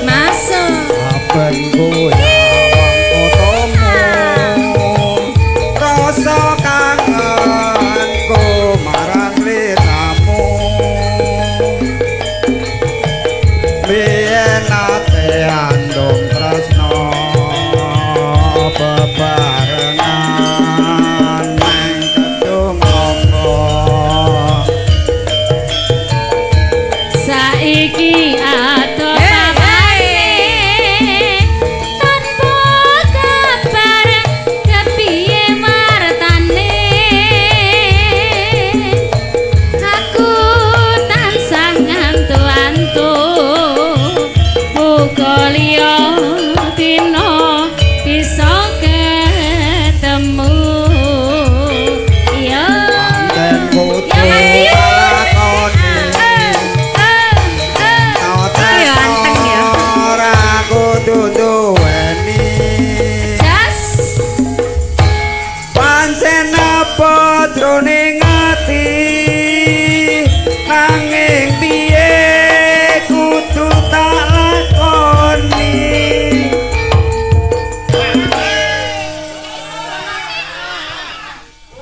Masuk. Aben kowe awang kotomu rasa kangenku marang sliramu biyen nate andung tresno bebarengan nang kedung amba. Saiki ato papane tanpa kabar kepiye martane aku tansah ngantu-antu muga liya dina bisa ketemu. Iya. Pancen kudu Ya, Mas Dio. lakoni. Iya, anteng ya. Ora kudu duweni. Jas. Pancen apa jroning ati nanging piye kudu tak lakoni.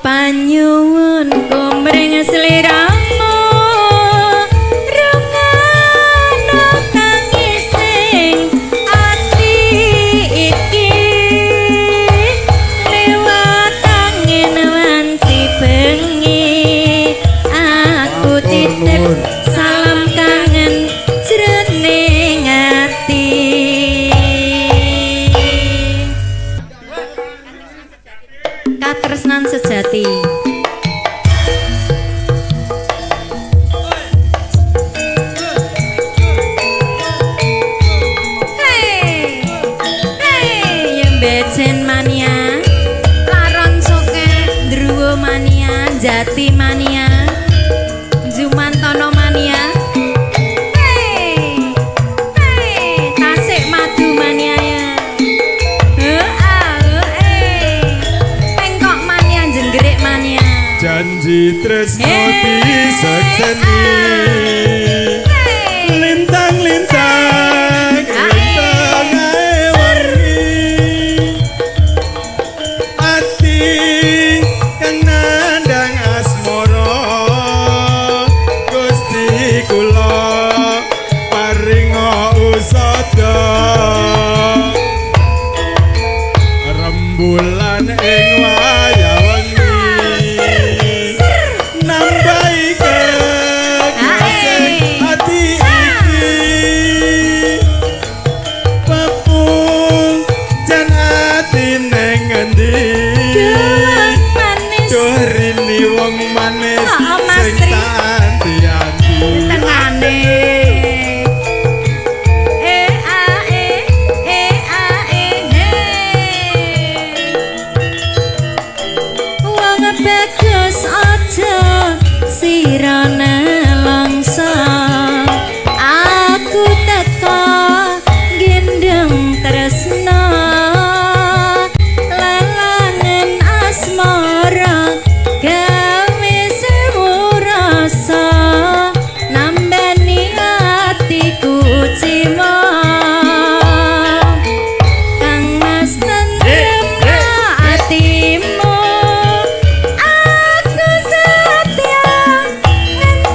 Panyuwun kumring sliramu rungokno tangising ati iki lewat angin wanci bengi aku titip salam kangen jroning ati. Katresnan sejati. Hey, hey, yang becen mania, laron soke, druwo mania, jati mania, Jumantono mania. Hey, hey, Tasik madu mania ya. Pengkok mania, jenggerik mania. Janji tresno disekseni Hey. lintang-lintang lintang ae wengi ati kang nandhang asmara Gusti kula paringa usada rembulan ing wayah wengi nambahi kekasih ati iki pepung jan ati neng ngendi. Duh, manis. Duh rini wong manis Oh, Mas sing Tri. tak anti-anti. Tenane. E A E E A E he. Wong bagus aja sira nelongso. Aku teko gendeng tresno. Lalangan asmara gawe sewu rasa nambani atiku cima. Kang Mas tentremno atimu aku setia ngenteni.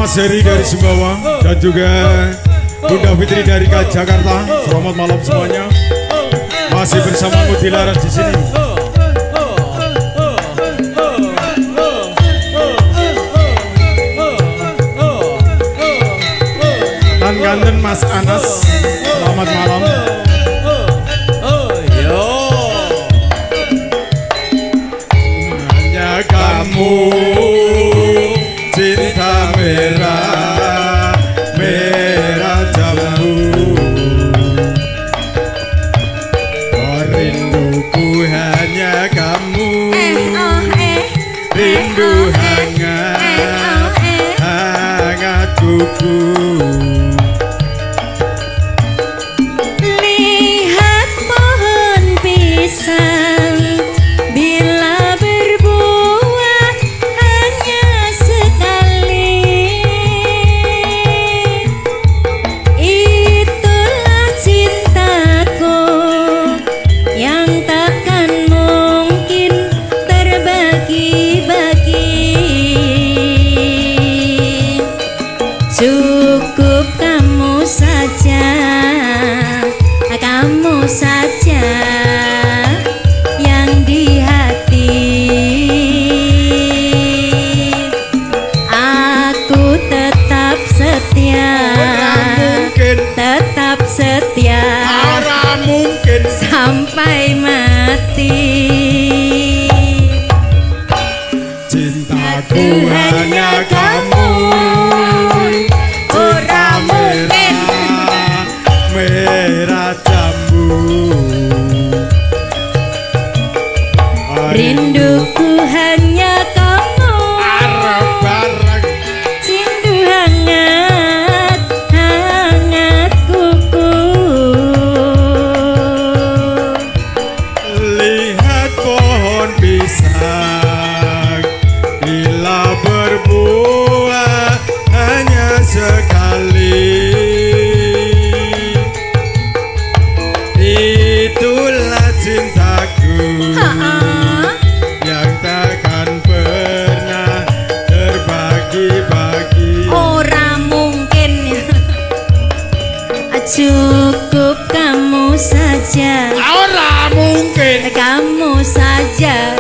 Mas Heri dari Sumbawa dan juga Bunda Fitri dari Jakarta. Selamat malam semuanya. Masih bersamamu Dilaras di sini. Tan Ganten Mas Anas, selamat malam. Hanya kamu cinta merah, merah jambu. Oh, rinduku hanya kamu, rindu hangat, hangat kuku. Lihat pohon pisang bila berbuah hanya sekali. Itulah cintaku yang takkan mungkin terbagi-bagi. Cukup kamu saja, kamu saja yang di hati. Aku tetap setia, mungkin, tetap setia ora mungkin sampai mati. Cintaku hanya kamu, ora mungkin. Merah jambu. Rinduku hanya kamu, Arep bareng cindu hangat, hangat kuku. Lihat pohon pisang bila berbuah hanya sekali. Itulah cintaku yang takkan pernah terbagi-bagi. Ora mungkin. Cukup kamu saja, Ora mungkin, kamu saja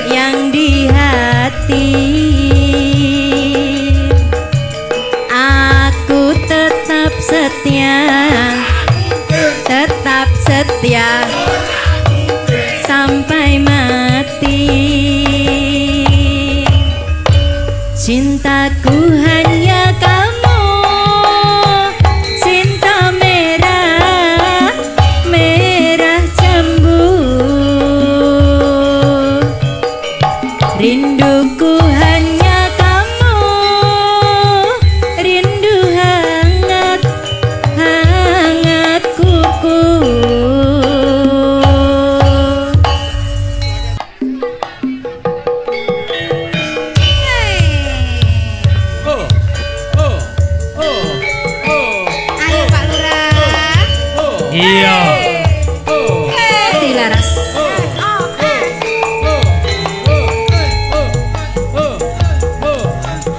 yang di hati. Aku tetap setia, tetap setia sampai mati. Cintaku hanya kamu, cinta merah, merah jambu. Rinduku hanya kamu, rindu hangat, hangat kuku. Ayo Pak Lurah. Iya. Dilaras.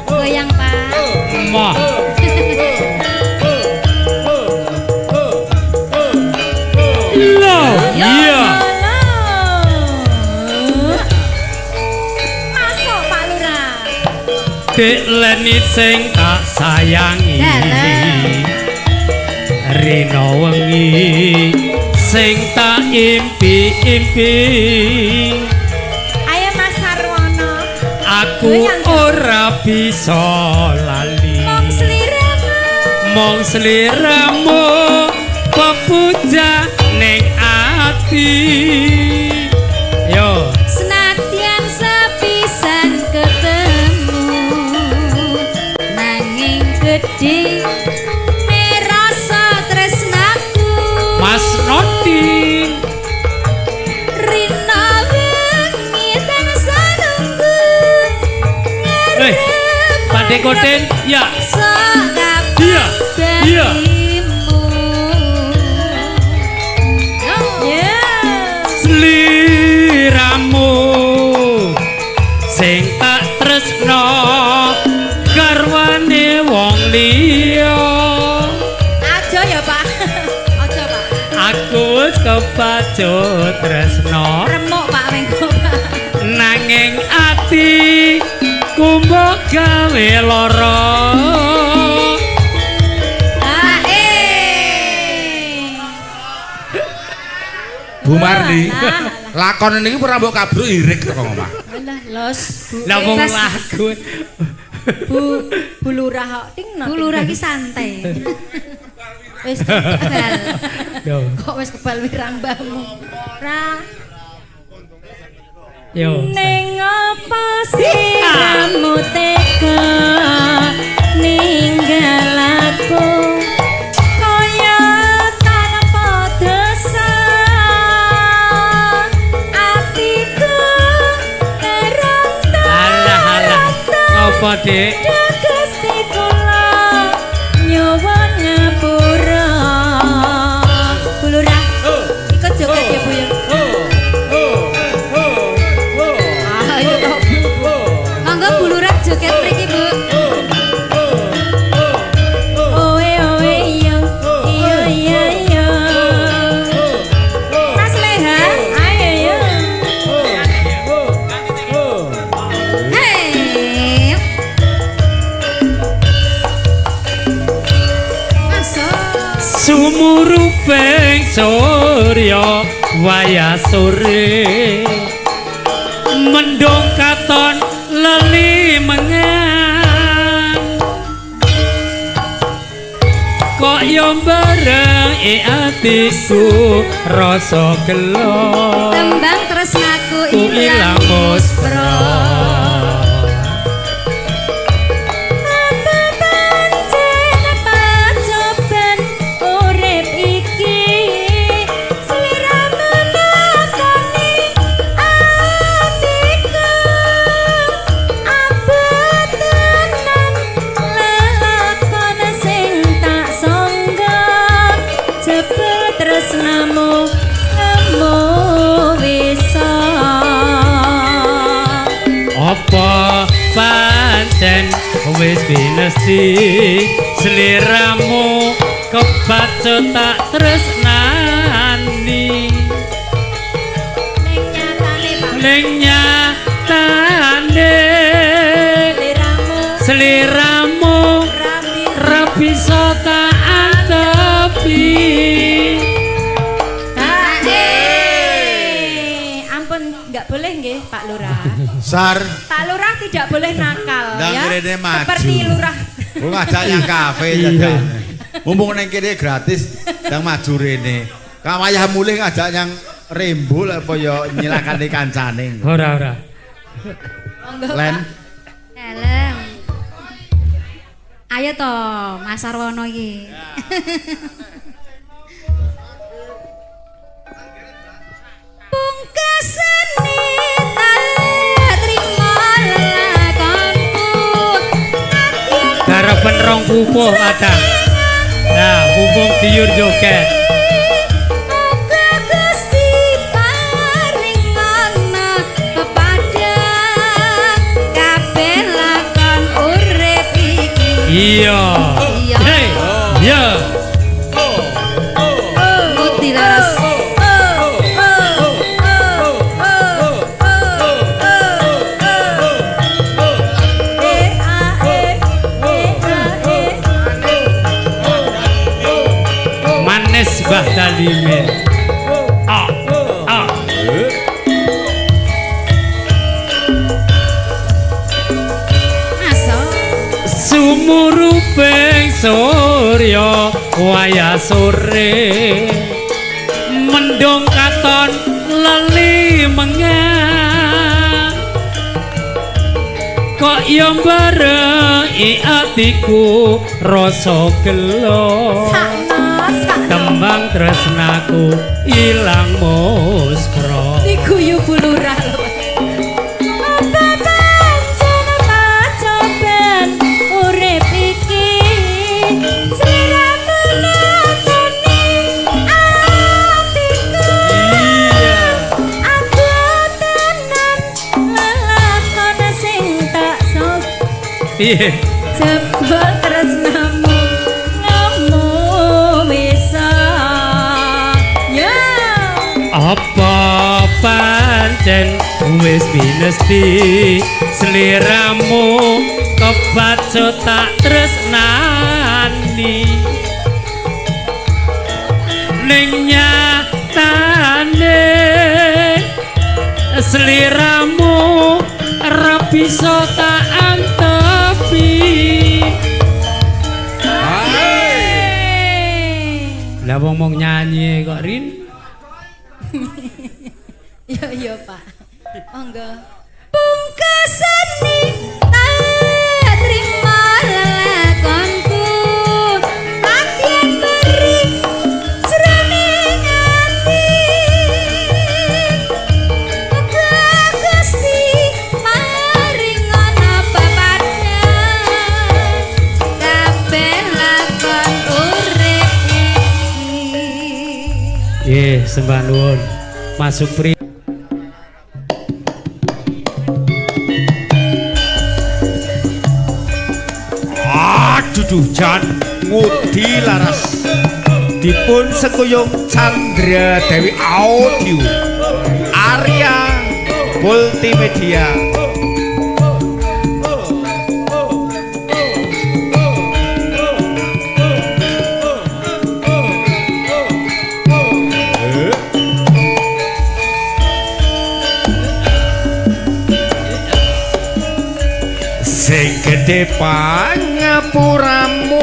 Goyang Pak. Moh. Loh, iya. Masuk Pak Lurah. Dek Leni sing tak sayangi. Dalem. Rino wengi sing tak impi-impi. Ayo Mas Sarwono. Aku ora bisa lali. Mong sliramu, Mong sliramu pepuja ning ati. Yo, senadyan sepisan ketemu, nanging gedhe merasa tresnaku. Mas Nodin. Rina wengi tansah nunggu. Eh, Pak Dekoten, ya. Iya. Iya. Sliramu sing tak tresno karo wis kepacut tresno. Remuk Pak Mengko Pak. Nanging ati mbok gawe lara. Bu Marni, lakon niki ora mbok kabruk irik teko omah. Alah los. Lah wong lagu. Bu Bu Lurah kok ting. Bu Lurah ki santai. Wis kebal. Kok wis kebal wirang mbahmu. Ra. Yo. Ning apa siramu tega ninggal aku kaya tanpa dosa atiku terang. Alah alah ngopo Dik? Gusti kula nyuwun ngapura. Bu Lurah ikut joget ya Bu ya. Monggo Bu Lurah joget mriki Bu. Owe owe iyo iyo iya iya. Mas Leha, ayo yo. Hei. Masuk. Sumuruping surya wayah sore mendung katon leli mengan kok yo bareng atiku rasa gelo tembang tresnaku ilang muspro. Apa pancen pacoban urip iki sliramu nakoni atiku abot tenan lelakon sing tak sangga jebul tresnamu ngemu wisa. Apa pancen wis pinesti sliramu kebacut tak tresnani Ning nyatane Pak ning nyatane sliramu sliramu ra bisa tak antepi. Ampun nggak boleh nggih Pak Lurah. Sar. Pak Lurah tidak boleh nakal Ndang ya. rene maju. Seperti lurah. Ku ngajak yang kafe jajal. Mumpung neng kene gratis, ndang maju rene. Kawayah mulih ngajak yang rembul apa ya nyilakane kancane. Ora ora. Monggo Len. Pak. Dalem. Ayo to, Mas Sarwono iki. Pungkasane tak trimo lakonku. Garapen rong pupuh padang. Nah, mumpung diyur joget. Muga Gusti paringana pepadang kabeh lakon urip iki. Iya. Iya. Hei. Iya. Ngudi laras. E A E E A E. Manis Mbah Dalime. A A. Masuk. Sumuruping surya wayah sore mendung katon leli mengan kok yo bareng atiku rasa gelo Sakno sakno. tembang tresnaku ilang muspro. Diguyu Bu Lurah lho. Apa pancen pacoban urip iki sliramu natoni atiku. Iya. Abot tenan lelakon sing tak sok Piye? jebul tresnamu ngemu wisa. Ya. Apa pancen wis pinesti sliramu kebacut tak tresnani ning nyatane sliramu ora bisa tak antepi. Lah wong mung nyanyi kok Rin. Iya iya Pak. Monggo. Pungkasane tak trima lelakonku latihan beri jroning ati muga Gusti paring ana pepadang kabeh lakon urip iki. Nggih, sembah nuwun. Mas Supri. Aduh jan ngudi laras dipun sekuyung Chandra Dewi Audio Arya Multimedia. Sing gedhe pangapuramu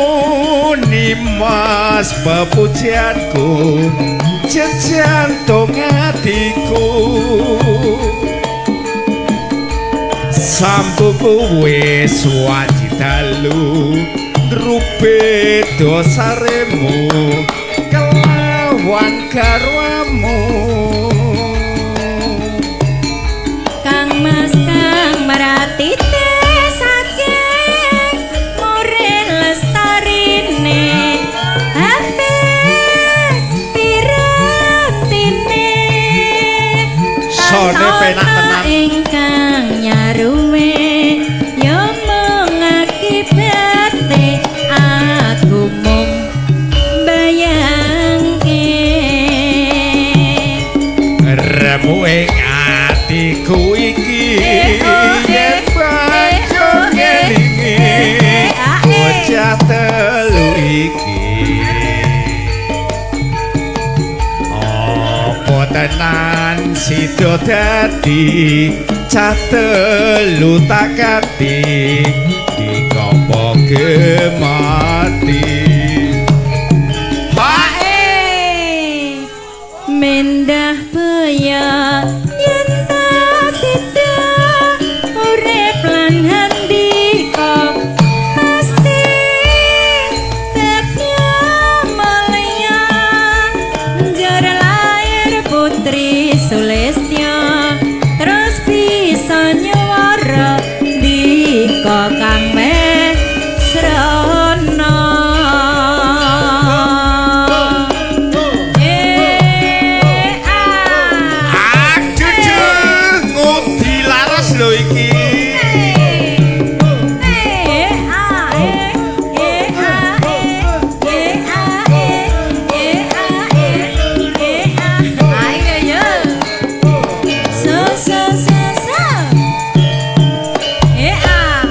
nimas pepujianku jejantung atiku sampuku wis wanci dalu ngrupe dosaremu kelawan garwamu. Kang Mas kang maratite saking more lestarine ate pirantine Sone penak tenan. Ingkang nyaruwe ya mung akibate aku mung bayangke remuke atiku iki yen banjur ngelingi bocah telu iki apa tenan sida dadi cah telu tak kati dikopo gemati. Mendah baya yen ta sida urip lan handika pasti bagya mulya njar lair putri Sulistya terus bisa nyuwara ndika kang mesrana. Aduh, ngudi laras lho iki. E A E E A E E A E E A E E A. Ayo yo. So so so so. E A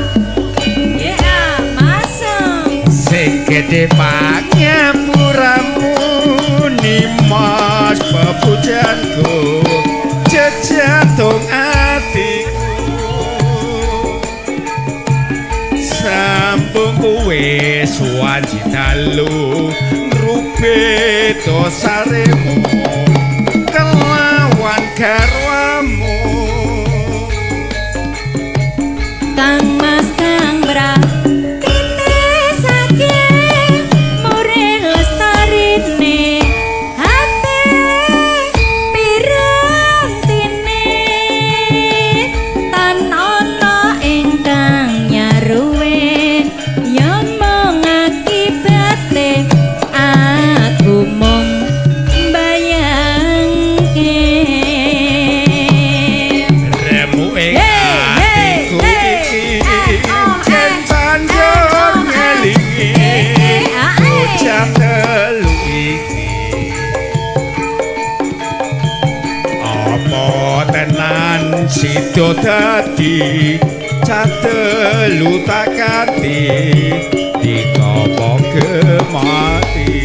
E A masuk. Sing gedhe pangapuramu nimas pepujanku jejantung atiku sampung wis wanci dalu ngrupe dosaremu kelawan garwamu. Kang Mas kang bratite saking more lestarine ate pirantine tan ana ingkang nyaruwe ya mung akibate aku mung mbayangke. sida dadi catelu tak kanthi dikopo gemati.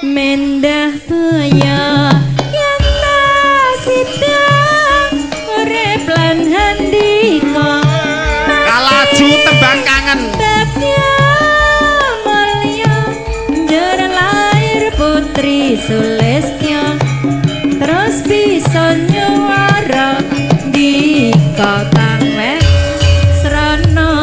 Mendah toya yen ta sida urip lan handika kalaju tembang kangen bagya mulya njur lair putri Sulistya terus bisa nyuwara ndika kang wes srana.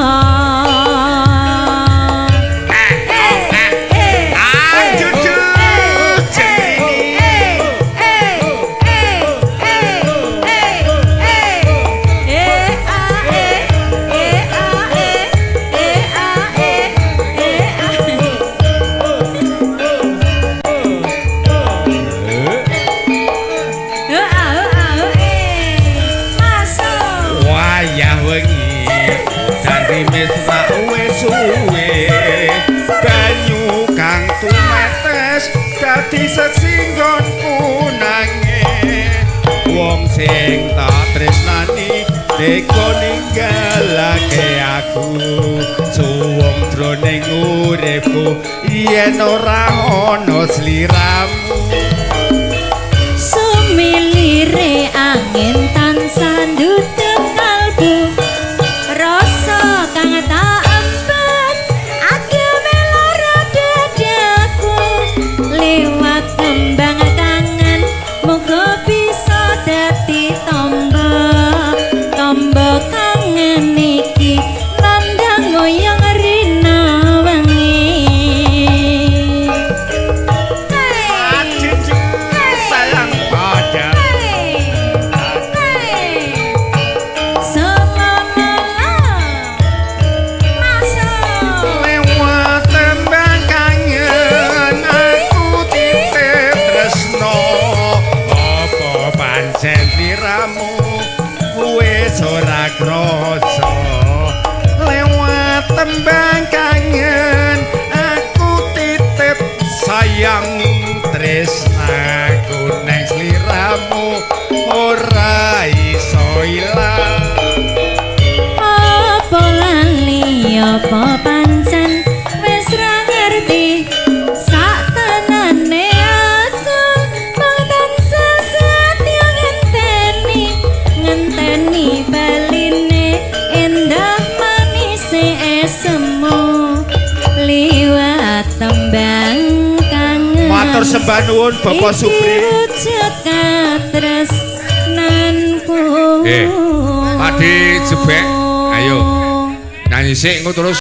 Wayah wengi dari mesra wis suwe banyu kang tumetes dadi sesinggonku nangis wong sing tak tresnani tega ninggalake aku suwung jroning uripku yen ora ana sliramu. Sumilire angin tansah nduduk kalbu rasa kang tak empat agame lara dadaku liwat tembang kangen muga bisa dadi tombo tombo kangen iki nandang ngoyong rina wengi. Sayang pada lewat tembang kangen aku titip tresno apa pancen sliramu wis ora krasa lewat tembang kangen aku titip sayang tresnaku neng sliramu ora iso ilang. Apa lali apa pancen wis ra ngerti sak tenane aku mung tansah setya ngenteni ngenteni baline endah manise esemu liwat tembang kangen. Matur sembah nuwun Bapak Supri. Iki wujud katresnanku. Padi jebek, ayo nyanyi sik engko terus.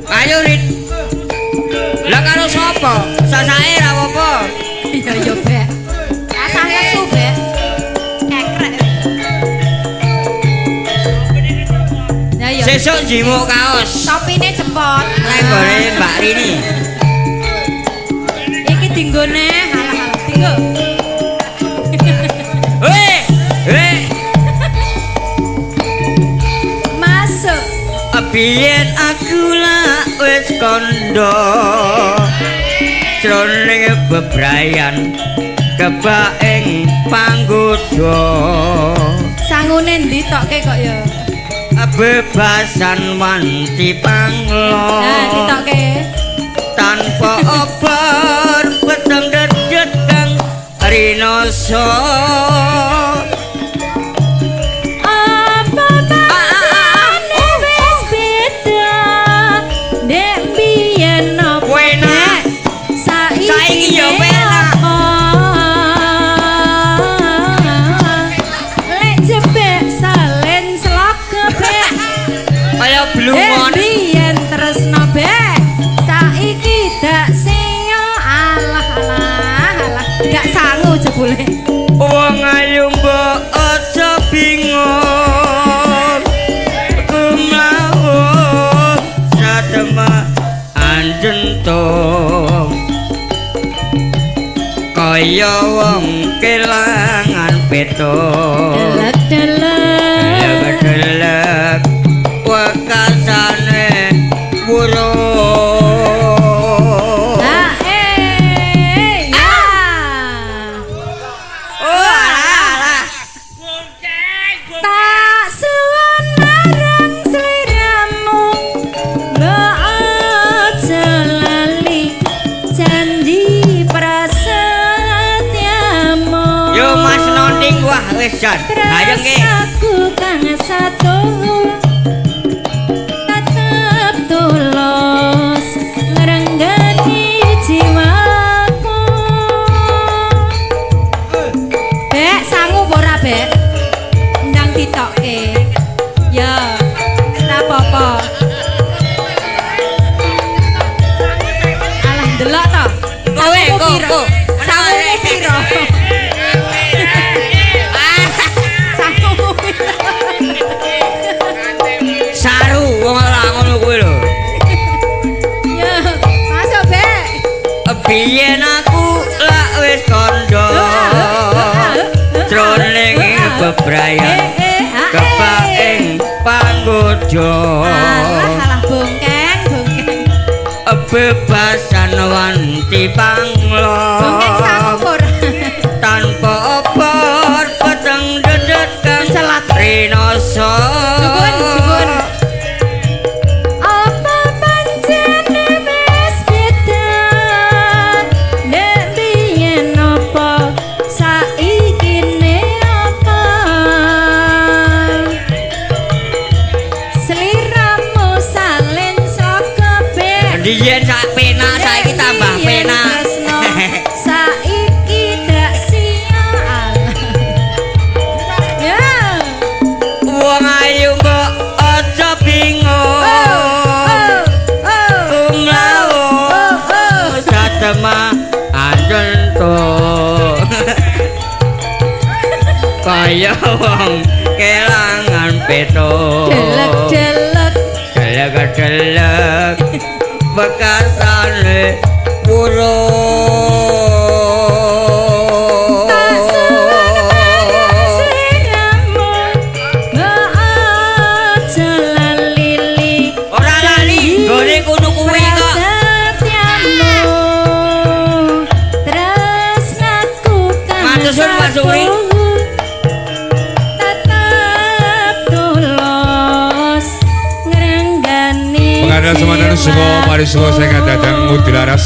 Ayo Rit. Lah karo sapa? Sasake ra apa-apa. Iya iya, Bek. Asah nesu, Bek. Kekrek. Ya iya. Sesuk njimuk kaos. Topine cepot. Lenggone Mbak Rini. Iki dinggone halah-halah dinggo. Hei, hei. Masuk. Biyen aku lak wis kandha jroning bebrayan kebak ing panggoda. Sangune ndi tokke kok ya? Bebasan wanci panglo. Nah, ditokke. Tanpa obor peteng dedet kang rinoso. Apa pancene wis beda ndek biyen apa Penak. Saiki Saiki ya penak. apa? Lek jebek salen sloge bek. Kaya blumon. Biyen tresno bek. Saiki dak singa alah alah alah gak sangu jebule. Wong ayu mbok aja bingung. Kumlawung satemak anjentung. Kaya wong kelangan petung. Delek-delek. Delek-delek wekasane wurung. Barengke. Tresnaku kang satu tetep tulus ngrenggani jiwaku. Bek, sangu apa ora, Bek? Ndang ditokke. Ya, ora apa-apa. Alah, ndelok to. Kowe, Sangumu ko, piro? ko. Sangumu piro? Sangumu piro? Saru wong ora ngono kuwi lho. Ya, masuk, Bek. Biyen aku lak wis kandha. Jroning bebrayan kebak ing panggoda. Alah, alah bongkeng, bongkeng. Bebasan wanti panglon. Bongkeng sangu apa ora? Tanpa obor peteng dedet kang Mencelat. rinoso. Jubun, jubun. Apa pancene wis beda? Nek biyen apa saikine apa? Sliramu salin saka bek. Biyen sak penak saiki tambah Nek biyen penak. tresno, saiki dak sial. Ya. Wong ayu mbok aja bingung. Oh, oh. Kumlawo Oh, oh. satema anjento. Kaya wong kelangan peto. Delek-delek. Delek-delek bekasane burung. Tak suwun marang sliramu, mbok aja lali. Ora lali, nggone kono kuwi kok. Prasetyamu, tresnaku kang Matur suwun, Pak Suri. satu, tetep tulus ngrenggani Pengadal semanten suka parisuka sing kadadang Ngudi Laras.